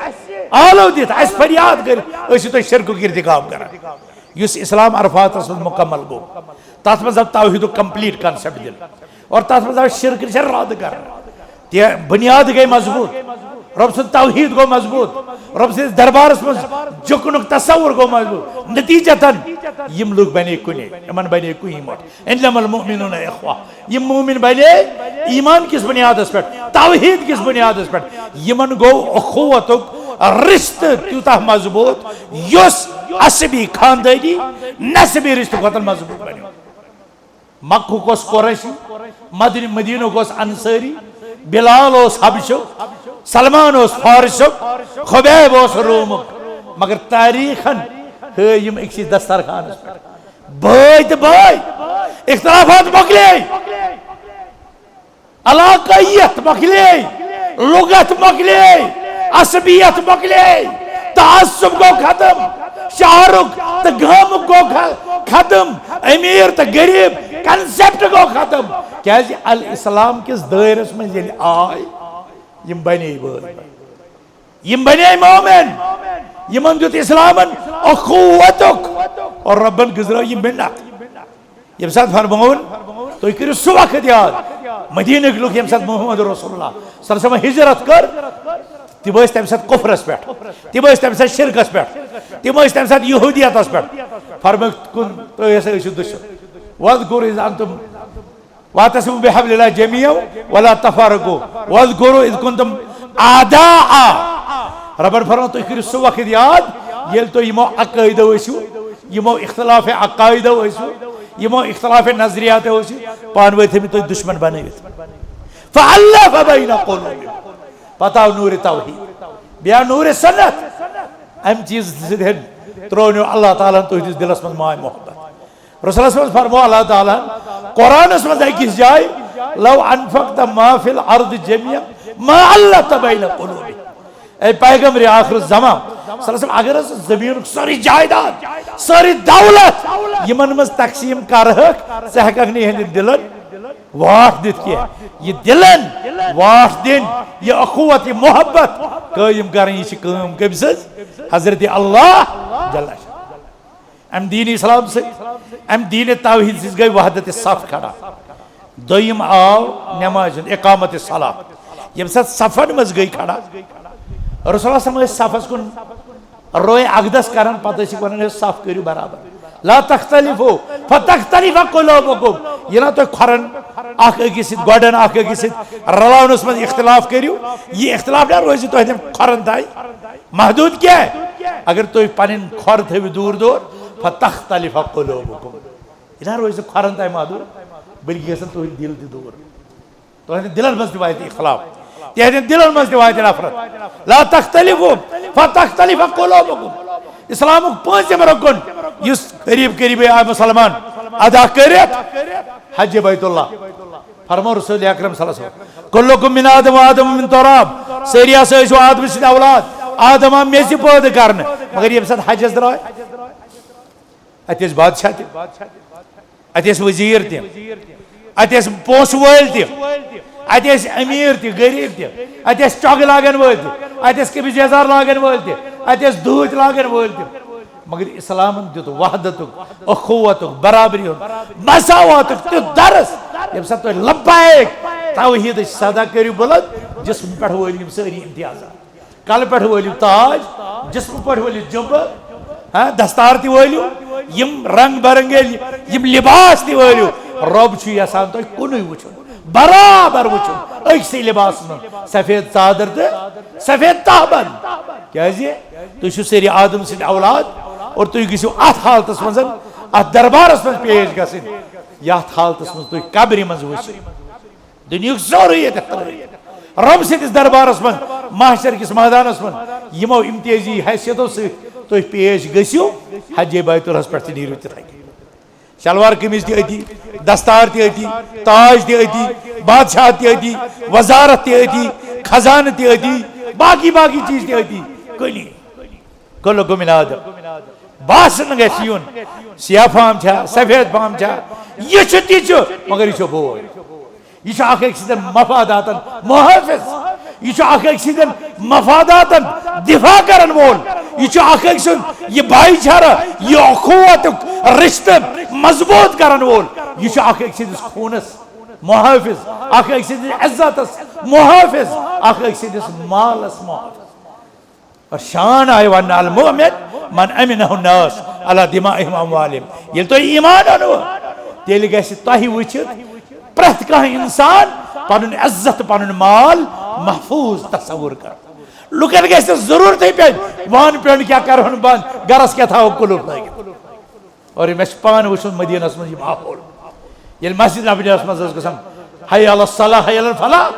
آلو دِتھ، اسہِ فریاد کٔرِتھ ٲسِو تُہۍ شرکُک ارتکاب کران۔" یُس اسلام عرفاتس منٛز مکمل گوٚو، تتھ منٛز آو توحیدُک complete concept دِنہٕ۔ اور تتھ منٛز آو شرک نِش رد کرنہٕ۔ تہِ بنیاد گٔے مضبوط۔ رۄب سُنٛد توحید گوٚو مضبوط۔ رۄب سٕنٛدِس دربارس منٛز جُکنُک تصور گوٚو مضبوط۔ نتیجتاً یِم لُکھ بنے کُنے، یِمن بنے کُنی مۄٹھ۔ انما المؤمنون اخوہ۔ یِم مومن بنے ایمان کِس بنیادس پٮ۪ٹھ، توحید کِس بنیادس پٮ۪ٹھ۔ یِمن گوٚو اخوتُک رشتہٕ تیوٗتاہ مضبوط، یُس عصبی خاندٲنی نسبی رشتہٕ کھۄتہٕ مضبوط بنیو۔ مکہُک اوس قریشی، مدنی، مدینہُک اوس انصاری، بلال اوس حبشُک، سلمان اوس فارسُک، خبیب اوس رومُک۔ مگر تاریخن ہٲوۍ یِم أکسٕے دسترخانس پٮ۪ٹھ۔ بٲے تہٕ بٲے، اختلافات مۄکلے، علاقٲییت مۄکلے، لغت مۄکلے، عصبیت مۄکلے، تعصب گوٚو ختم، شہرُک تہٕ گامُک گوٚو خ-، ختم، امیر تہٕ غریب concept گوٚو ختم۔ کیازِ الاسلام کِس دٲیرس منٛز ییٚلہِ آے، یِم بنے بٲے۔ یِم بنے مومن، یِمن دیُت اسلامن اخوتُک، اور رۄبن گٔنزرٲو یہِ مِلت۔ ییٚمہِ ساتہٕ فرمووُن، تُہۍ کٔرِو سُہ وقت یاد، مدیٖنٕکۍ لُکھ ییٚمہِ ساتہٕ محمد رسول اللہ صلی اللہ علیہ وسلم ہجرت کٔر، تِم ٲسۍ تَمہِ ساتہٕ کُفرس پٮ۪ٹھ، تِم ٲسۍ تَمہِ ساتہٕ شرکس پٮ۪ٹھ، تِم ٲسۍ تَمہِ ساتہٕ یہوٗدیتس پٮ۪ٹھ۔ فرمٲوِکھ، کُن، تُہۍ ہسا ٲسِو دُشمن۔ واذکروا اذ انتم واعتصموا بحبل اللہ جمیعا ولا تفرقوا واذکروا اذ کنتم اعداء۔ ربن فرموو، تُہۍ کٔرِو سُہ وقت یاد، ییٚلہِ تُہۍ یِمو عقٲیدو ٲسِو، یِمو اختلاف عقائدو ٲسِو، یِمو اختلاف نظریاتو ٲسِو، پانہٕ ؤتھۍ تھٲومٕتۍ تُہۍ دُشمن بنٲوِتھ۔ فالف بین قلوبہم۔ پتہٕ آو نورِ توحید، بیٚیہِ آو نورِ سنت۔ امہِ چیٖز سۭتۍ ترٛوونیو اللہ تعالیٰ ہن تُہنٛدِس دِلس منٛز ماے محبت۔ رسول اللہ صلی اللہ علیہ وسلم فرموو اللہ تعالیٰ ہن قرآنس منٛز أکِس جایہِ، "لو انفقت ما فی الارض جمیعا ما الفت بین قلوبہم۔" اے پیغمبر آخر الزمان صلی اللہ علیہ وسلم، اگر ژٕ زٔمیٖنُک سٲرٕے جائیداد، سٲرٕے دولت یِمن منٛز تقسیٖم کرہکھ، ژٕ ہٮ۪ککھ نہٕ یِہنٛدٮ۪ن دِلن واٹھ دِتھ کینٛہہ۔ یہِ دِلن واٹھ دِنۍ، یہِ اخوت، یہِ محبت قٲیِم کرٕنۍ، یہِ چھِ کٲم کٔمۍ سٕنٛز؟ حضرت اللہ جل شانہ۔ امہِ دیٖن اسلام سۭتۍ، امہِ دیٖن توحید سۭتۍ گٔے وحدت صف کھڑا۔ دوٚیِم آو نمازِ ہُنٛد، اقامت صلاح۔ ییٚمہِ ساتہٕ صفن منٛز گٔے کھڑا، رسول اللہ صلی اللہ علیہ وسلم ٲسۍ صفس کُن روے اقدس کران، پتہٕ ٲسِکھ ونان، "ہے، صف کٔرِو برابر۔ لا تختلفوا فتختلف قلوبکم۔" یہِ نہ تُہۍ کھۄرن اکھ أکِس سۭتۍ، گۄڈن اکھ أکِس سۭتۍ رلاونس منٛز اختلاف کٔرِو، یہِ اختلاف نہ روزِ تۄہہِ تِم کھۄرن تام محدود۔ کیٛاہ؟ اگر تُہۍ پنٕنۍ کھۄر تھٲوِو دوٗر دوٗر، فتختلف قلوبکم۔ یہِ نہ روزِ کھۄرن تام محدود، بلکہِ گژھن تُہنٛدۍ دِل تہِ دوٗر۔ تُہنٛدٮ۪ن دِلن منٛز تہِ واتہِ اختلاف، تِہنٛدٮ۪ن دِلن منٛز تہِ واتہِ نفرت۔ لا تختلفوا فتختلف قلوبکم۔ اسلامُک پٲنٛژِم رُکُن، یُس قریب قریبے آے مسلمان ادا کٔرِتھ، حج بیت اللہ۔ فرموو رسول اکرم صلی اللہ علیہ وسلم، "کلکم من آدم و آدم من تراب"، سٲری ہسا ٲسِو آدمہٕ سٕنٛدۍ اولاد، آدم آو میٚژِ پٲدٕ کرنہٕ، مگر ییٚمہِ ساتہٕ حجس درٛاے، اتہِ ٲسۍ بادشاہ تہِ۔ اتہِ ٲسۍ وزیر تہِ، اتہِ ٲسۍ پونٛسہٕ وٲلۍ تہِ، اتہِ ٲسۍ امیر تہِ، غریب تہِ، اتہِ ٲسۍ چۄگہٕ لاگن وٲلۍ تہِ، اتہِ ٲسۍ قمیض یزار لاگن وٲلۍ تہِ، اتہِ ٲسۍ دٲدۍ لاگن وٲلۍ تہِ۔ مگر اسلامن دیُت وحدتُک، اخوتُک، برابری ہُنٛد، مساواتُک تیُتھ درس، ییٚمہِ ساتہٕ تُہۍ لبیک توحیدٕچ صدا کٔرِو بلند، جسمہٕ پٮ۪ٹھ وٲلِو یِم سٲری امتیازات۔ کلہٕ پٮ۪ٹھ وٲلِو تاج، جسمہٕ پٮ۪ٹھ وٲلِو جُبہٕ، ہاں، دستار تہِ وٲلِو، یِم رنگ برنگ ییٚلہِ، یِم لباس تہِ وٲلِو، رۄب چھُ یژھان تۄہہِ کُنُے وٕچھُن، برابر وٕچھُن، أکسٕے لباسس منٛز، سفید ژادر تہٕ سفید تہبند۔ کیازِ؟ تُہۍ چھِو سٲری آدم سٕنٛدۍ اولاد اور تُہۍ گٔژھِو اتھ حالتس منٛز، اتھ دربارس منٛز پیش گژھٕنۍ، یتھ حالتس منٛز تُہۍ قبرِ منٛز وٕچھِو۔ دُنیاہُک سورُے ییٚتٮ۪تھ ترٲوِتھ۔ رۄب سٕنٛدِس دربارس منٛز، محشر کِس مٲدانس منٛز، یِمو امتیازی حیثیتو سۭتۍ تُہۍ پیش گٔژھِو، حجے بیت اللہس پٮ۪ٹھ تہِ نیٖرِو تِتھے کٔنۍ۔ شلوار قمیٖض تہِ أتی، دستار تہِ أتی، تاج تہِ أتی، بادشاہ تہِ أتی، وزارت تہِ أتی، خزانہٕ تہِ أتی، باقی باقی چیٖز تہِ أتی۔ کُنی کُلُکُم من آدم۔ باسان گژھِ یُن، سیاہ فام چھا، سفید فام چھا، یہِ چھُ تہِ چھُ، مگر یہِ چھُ بوے۔ یہِ چھُ اکھ أکۍ سٕنٛدٮ۪ن مفاداتن محافظ۔ یہِ چھُ اکھ أکۍ سٕنٛدٮ۪ن مفاداتن دفاع کرن وول۔ یہِ چھُ اکھ أکۍ سُنٛد یہِ بھایی چارہ، یہِ اخوتُک رشتہٕ مضبوط کرن وول۔ یہِ چھُ اکھ أکۍ سٕنٛدِس خوٗنس محافظ، اکھ أکۍ سٕنٛدِس عزتس محافظ، اکھ أکۍ سٕنٛدِس مالس محافظ۔ اور شان آیہِ وننہٕ، المؤمن من امنہ الناس علی دمائہم و اموالہم۔ ییٚلہِ تۄہہِ ایمان اوٚنوٕ، تیٚلہِ گژھِ تۄہہِ وٕچھِتھ پرٛٮ۪تھ کانٛہہ انسان پنُن عزت، پنُن مال محفوظ تصور کرُن۔ لُکن گژھِ نہٕ ضروٗرتھٕے پیٚنۍ، وان پیوٚن کیٛاہ کرہون بنٛد، گرس کیٛاہ تھاوو قُلُف لٲگِتھ۔ اور مےٚ چھُ پانہٕ وٕچھمُت مدیٖنس منٛز یہِ ماحول۔ ییٚلہِ مسجد نبویَس منٛز ٲس گژھان، حی علی الصلاح، حی علی الفلاح،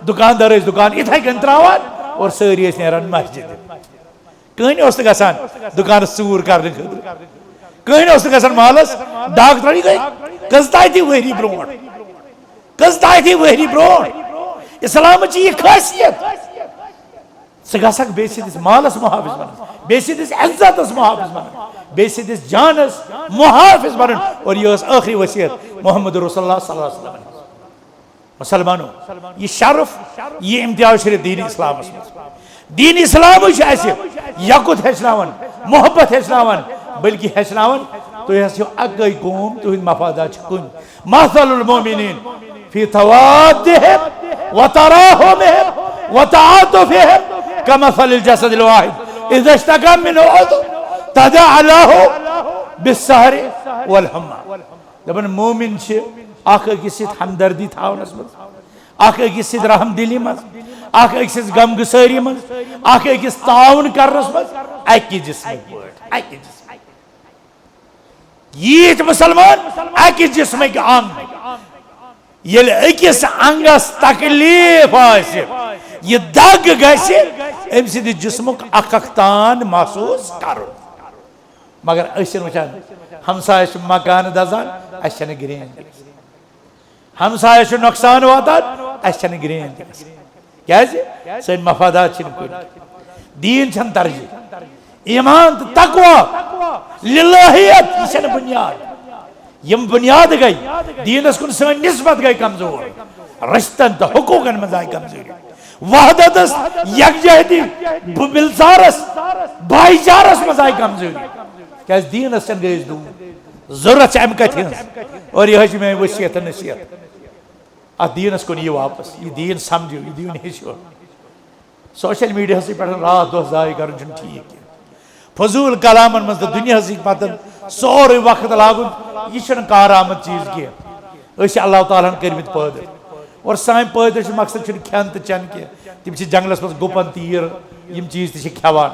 دُکاندار ٲسۍ دُکان یِتھَے کٔنۍ ترٛاوان اور سٲری ٲسۍ نیران مسجد۔ کٕہٕنۍ اوس نہٕ گژھان دُکانَس ژوٗر کرنہٕ خٲطرٕ۔ کٕہٕنۍ اوس نہٕ گژھان مالَس داغ ترٛاونہِ۔ گٔے کٔژتٲجی ؤہری برونٛٹھ، کٔژتٲجی ؤہری برونٛٹھ۔ اسلامٕچ چھِ یہِ خٲصیت۔ ژٕ گژھکھ بیٚیہِ سٕنٛدِس مالس محافظ بنُن، بیٚیہِ سٕنٛدِس عزتس محافظ بنُن، بیٚیہِ سٕنٛدِس جانس محافظ بنُن۔ اور یہِ ٲس ٲخری وصیت محمد رسول اللہ صلی اللہ علیہ وسلم۔ مسلمانو، یہِ شرف، یہِ امتیاز چھُ دین اسلامس منٛز۔ دین اسلامٕے چھُ اَسہِ یکُت ہیٚچھناوان، محبت ہیٚچھناوان، بلکہِ ہیٚچھناوان، تُہۍ ہسا چھِو اکٕے قوم، تُہنٛدۍ مفادات چھِ کُنہِ۔ مثل المؤمنین فی توادہم و تراحمہم و تعاطفہم کمثل الجسد الواحد اذا اشتکا منہ عضو تداعی لہ بالسہر والحمہ۔ دپان مومن چھِ اکھ أکِس سۭتۍ ہمدردی تھاونس منٛز، اکھ أکِس سۭتۍ رحم دلی منٛز، اکھ أکِس سۭتۍ غم گسٲری منٛز، اکھ أکِس تعاون کرنس منٛز اکہِ جسمٕکۍ پٲٹھۍ، اکہِ جسمٕکۍ۔ ییٖتۍ مسلمان اکہِ جسمٕکۍ انگ، ییٚلہِ أکِس انگس تکلیف آسہِ، یہِ دگ گژھِ، أمۍ سٕنٛدِ جسمُک اکھ اکھ تان محسوس کرُن۔ مگر أسۍ چھِنہٕ وٕچھان، ہمسایس چھُ مکانہٕ دزان، اَسہِ چھَنہٕ گرٛین تہِ گژھان۔ ہمسایس چھُ نۄقصان واتان، اَسہِ چھَنہٕ گرٛین تہِ گژھان۔ کیٛازِ؟ سٲنۍ مفادات چھِنہٕ کُنہِ۔ دیٖن چھَنہٕ ترجیح۔ ایمان تہٕ تقوی، للہیت، یہِ چھَنہٕ بُنیاد۔ یِم بُنیاد گٔے، دیٖنَس کُن سٲنۍ نسبت گٔے کمزور، رشتن تہٕ حقوٗقن منٛز آیہِ کمزوری۔ وحدتس، یکجہتی، ب-، ملژارس، بھائی چارس منٛز آیہِ کمزوری۔ کیٛازِ؟ دیٖنَس سۭتۍ گٔے أسۍ دوٗر۔ ضروٗرت چھِ اَمہِ کتھِ ہٕنٛز۔ اور یِہوٚے چھِ میٛٲنۍ وصیت تہٕ نصیحت۔ اَتھ دیٖنَس کُن یِیِو واپس، یہِ دیٖن سمجھِو، یہِ دیٖن ہیٚچھِو۔ سوشل میڈیاہَسٕے پٮ۪ٹھ راتھ دۄہ ضایع کرُن چھُنہٕ ٹھیٖک کینٛہہ۔ فضوٗل کلامن منٛز تہٕ دُنیاہَسٕے پتہٕ سورُے وقت لاگُن، یہِ چھُنہٕ کارآمد چیٖز کینٛہہ۔ أسۍ چھِ اللہ تعالیٰ ہَن کٔرمٕتۍ پٲدٕ۔ اور سانہِ پٲدٕ چھُ مقصد چھُنہٕ کھٮ۪ن تہٕ چٮ۪ن کینٛہہ۔ تِم چھِ جنگلس منٛز گُپن، تیٖر، یِم چیٖز تہِ چھِ کھٮ۪وان۔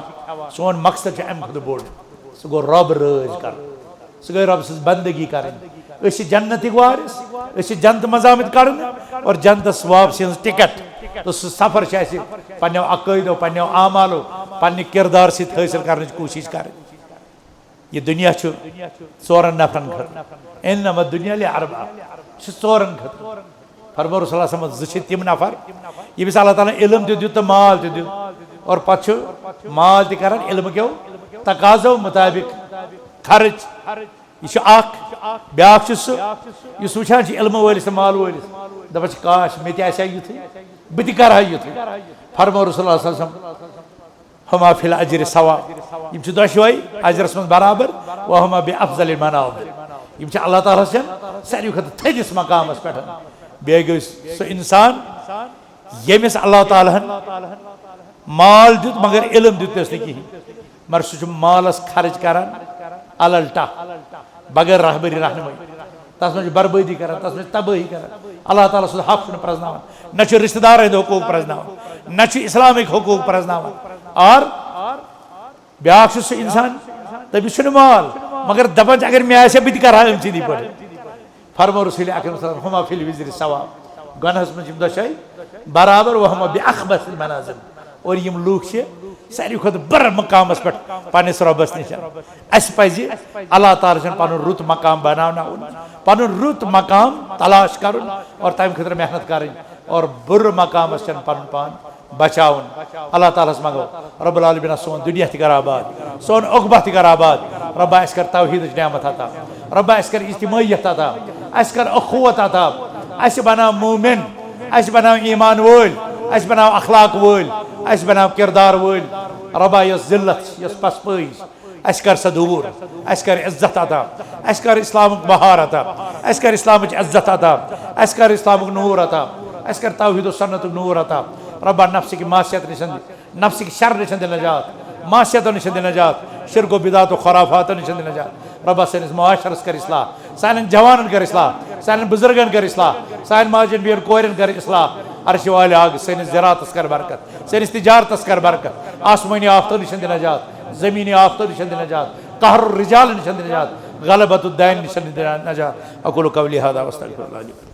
سون مقصد چھُ اَمہِ کھۄتہٕ بوٚڑ۔ سُہ گوٚو رۄب رٲضۍ کرُن۔ سُہ گٔے رۄب سٕنٛز بندگی کرٕنۍ۔ أسۍ چھِ جنتٕکۍ وارث، أسۍ چھِ جنتہٕ منٛز آمٕتۍ کڑنہٕ اور جنتس واپسی ہٕنٛز ٹکٹ۔ تہٕ سُہ سفر چھُ اَسہِ پننیو عقٲیدو، پننیو اعمالو، پننہِ کردار سۭتۍ حٲصِل کرنٕچ کوٗشِش کرٕنۍ۔ یہِ دُنیا چھُ ژورن نفرن خٲطرٕ۔ انما الدنیا لاربعہ۔ یہِ چھُ ژورن خٲطرٕ۔ فرموو رسول اللہ صلی اللہ علیہ وسلم، زٕ چھِ تِم نفر، ییٚمِس اللہ تعالیٰ ہن علم تہِ دیُت تہٕ مال تہِ دیُت، اور پتہٕ چھُ مال تہِ کران علمہٕ کیو تقاضو مطابق خرٕچ۔ یہِ چھُ اکھ۔ بیٛاکھ چھُ سُہ، یُس وٕچھان چھُ علمہٕ وٲلِس تہٕ مال وٲلِس، دَپان چھُ، "کاش، مےٚ تہِ آسہِ ہا یُتھُے، بہٕ تہِ کَرٕ ہا یُتھُے۔" فرموو رسول اللہ صلی اللہ علیہ وسلم، "ہما فی الاجر سوا"، یِم چھِ دۄشوے اجرس منٛز برابر، "وہما بافضل المنازل"، یِم چھِ اللہ تعالیٰ ہس سارِوٕے کھۄتہٕ تھٔدِس مقامس پٮ۪ٹھ۔ بیٚیہِ گوٚو سُہ انسان، ییٚمِس اللہ تعالیٰ ہن مال دیُت مگر علم دیُتنس نہٕ کِہیٖنۍ، مگر سُہ چھُ مالس خرٕچ کران الل ٹاہ، بغیر رہبری رہنمٲیی۔ تس منٛز چھُ بربٲدی کران، تس منٛز چھُ تبٲہی کران۔ اللہ تعالیٰ سُنٛد حق چھُنہٕ پرزناوان، نہ چھُ رشتہٕ دارن ہٕنٛدۍ حقوٗق پرزناوان، نہ چھُ اسلامٕکۍ حقوٗق پرزناوان۔ اور بیٛاکھ چھُ سُہ انسان، تٔمِس چھُنہٕ مال، مگر دپان چھُ، "اگر مےٚ آسہِ ہا، بہٕ تہِ کرٕ ہا أمۍ سٕنٛدی پٲٹھۍ۔" فرموو رسول اکرم صلی اللہ علیہ وسلم، "ہما فی الوزر سوا"، گۄناہس منٛز چھِ یِم دۄشوے برابر، "وہما باخبث المنازل"، اور یِم لوٗکھ چھِ ساروی کھۄتہٕ بُرٕ مقامس پٮ۪ٹھ پننِس رۄبس نِش۔ اسہِ پزِ اللہ تعالیٰ سُنٛد پنُن رُت مقام بناوناوُن، پنُن رُت مقام تلاش کرُن اور تمہِ خٲطرٕ محنت کرٕنۍ، اور بُرٕ مقامس چھُنہٕ پنُن پان بچاوُن۔ اللہ تعالیٰ ہس منٛگو، رب العالمین سون دُنیا تہِ کر آباد، سون عقبہ تہِ کر آباد۔ ربا، اسہِ کر توحیدٕچ نعمت عطا۔ ربا، اسہِ کر اجتماعیت عطا، اسہِ کر اخوت عطا، اسہِ بناو مومن، اسہِ بناو ایمان وٲلۍ، اسہِ بناو اخلاق وٲلۍ، اسہِ بناو کردار وٲلۍ۔ ربا، یۄس ذلت چھِ، یۄس پسپٲیی چھِ، اسہِ کر سۄ دوٗر، اسہِ کر عزت عطا، اسہِ کر اسلامُک بہار عطا، اسہِ کر اسلامٕچ عزت عطا، اسہِ کر اسلامُک نور عطا، اسہِ کر توحید و سنتُک نور عطا۔ ربا، نفسٕکۍ معصیت نِش، نفسٕکۍ شر نِش دِ نجات، معصیتو نِش دِ نجات، شرک و بدعت و خرافاتو نِش دِ نجات۔ ربا، سٲنِس معاشرس کر اصلاح، سانٮ۪ن جوانن کر اصلاح، سانٮ۪ن بزرگن کر اصلاح، سانٮ۪ن ماجن بیٚین کورٮ۪ن کر اصلاح۔ عرش والہِ آگ سٲنِس زراعتس کر برکت، سٲنِس تجارتس کر برکت، آسمٲنی آفتو نِش دِ نجات، زمینی آفتو نِش دِ نجات، قہر الرجال نِش دِ نجات، غلبۃ الدین نِش دِ نجات۔ اقول قولی ھذا واستغفر اللہ لي ولكم۔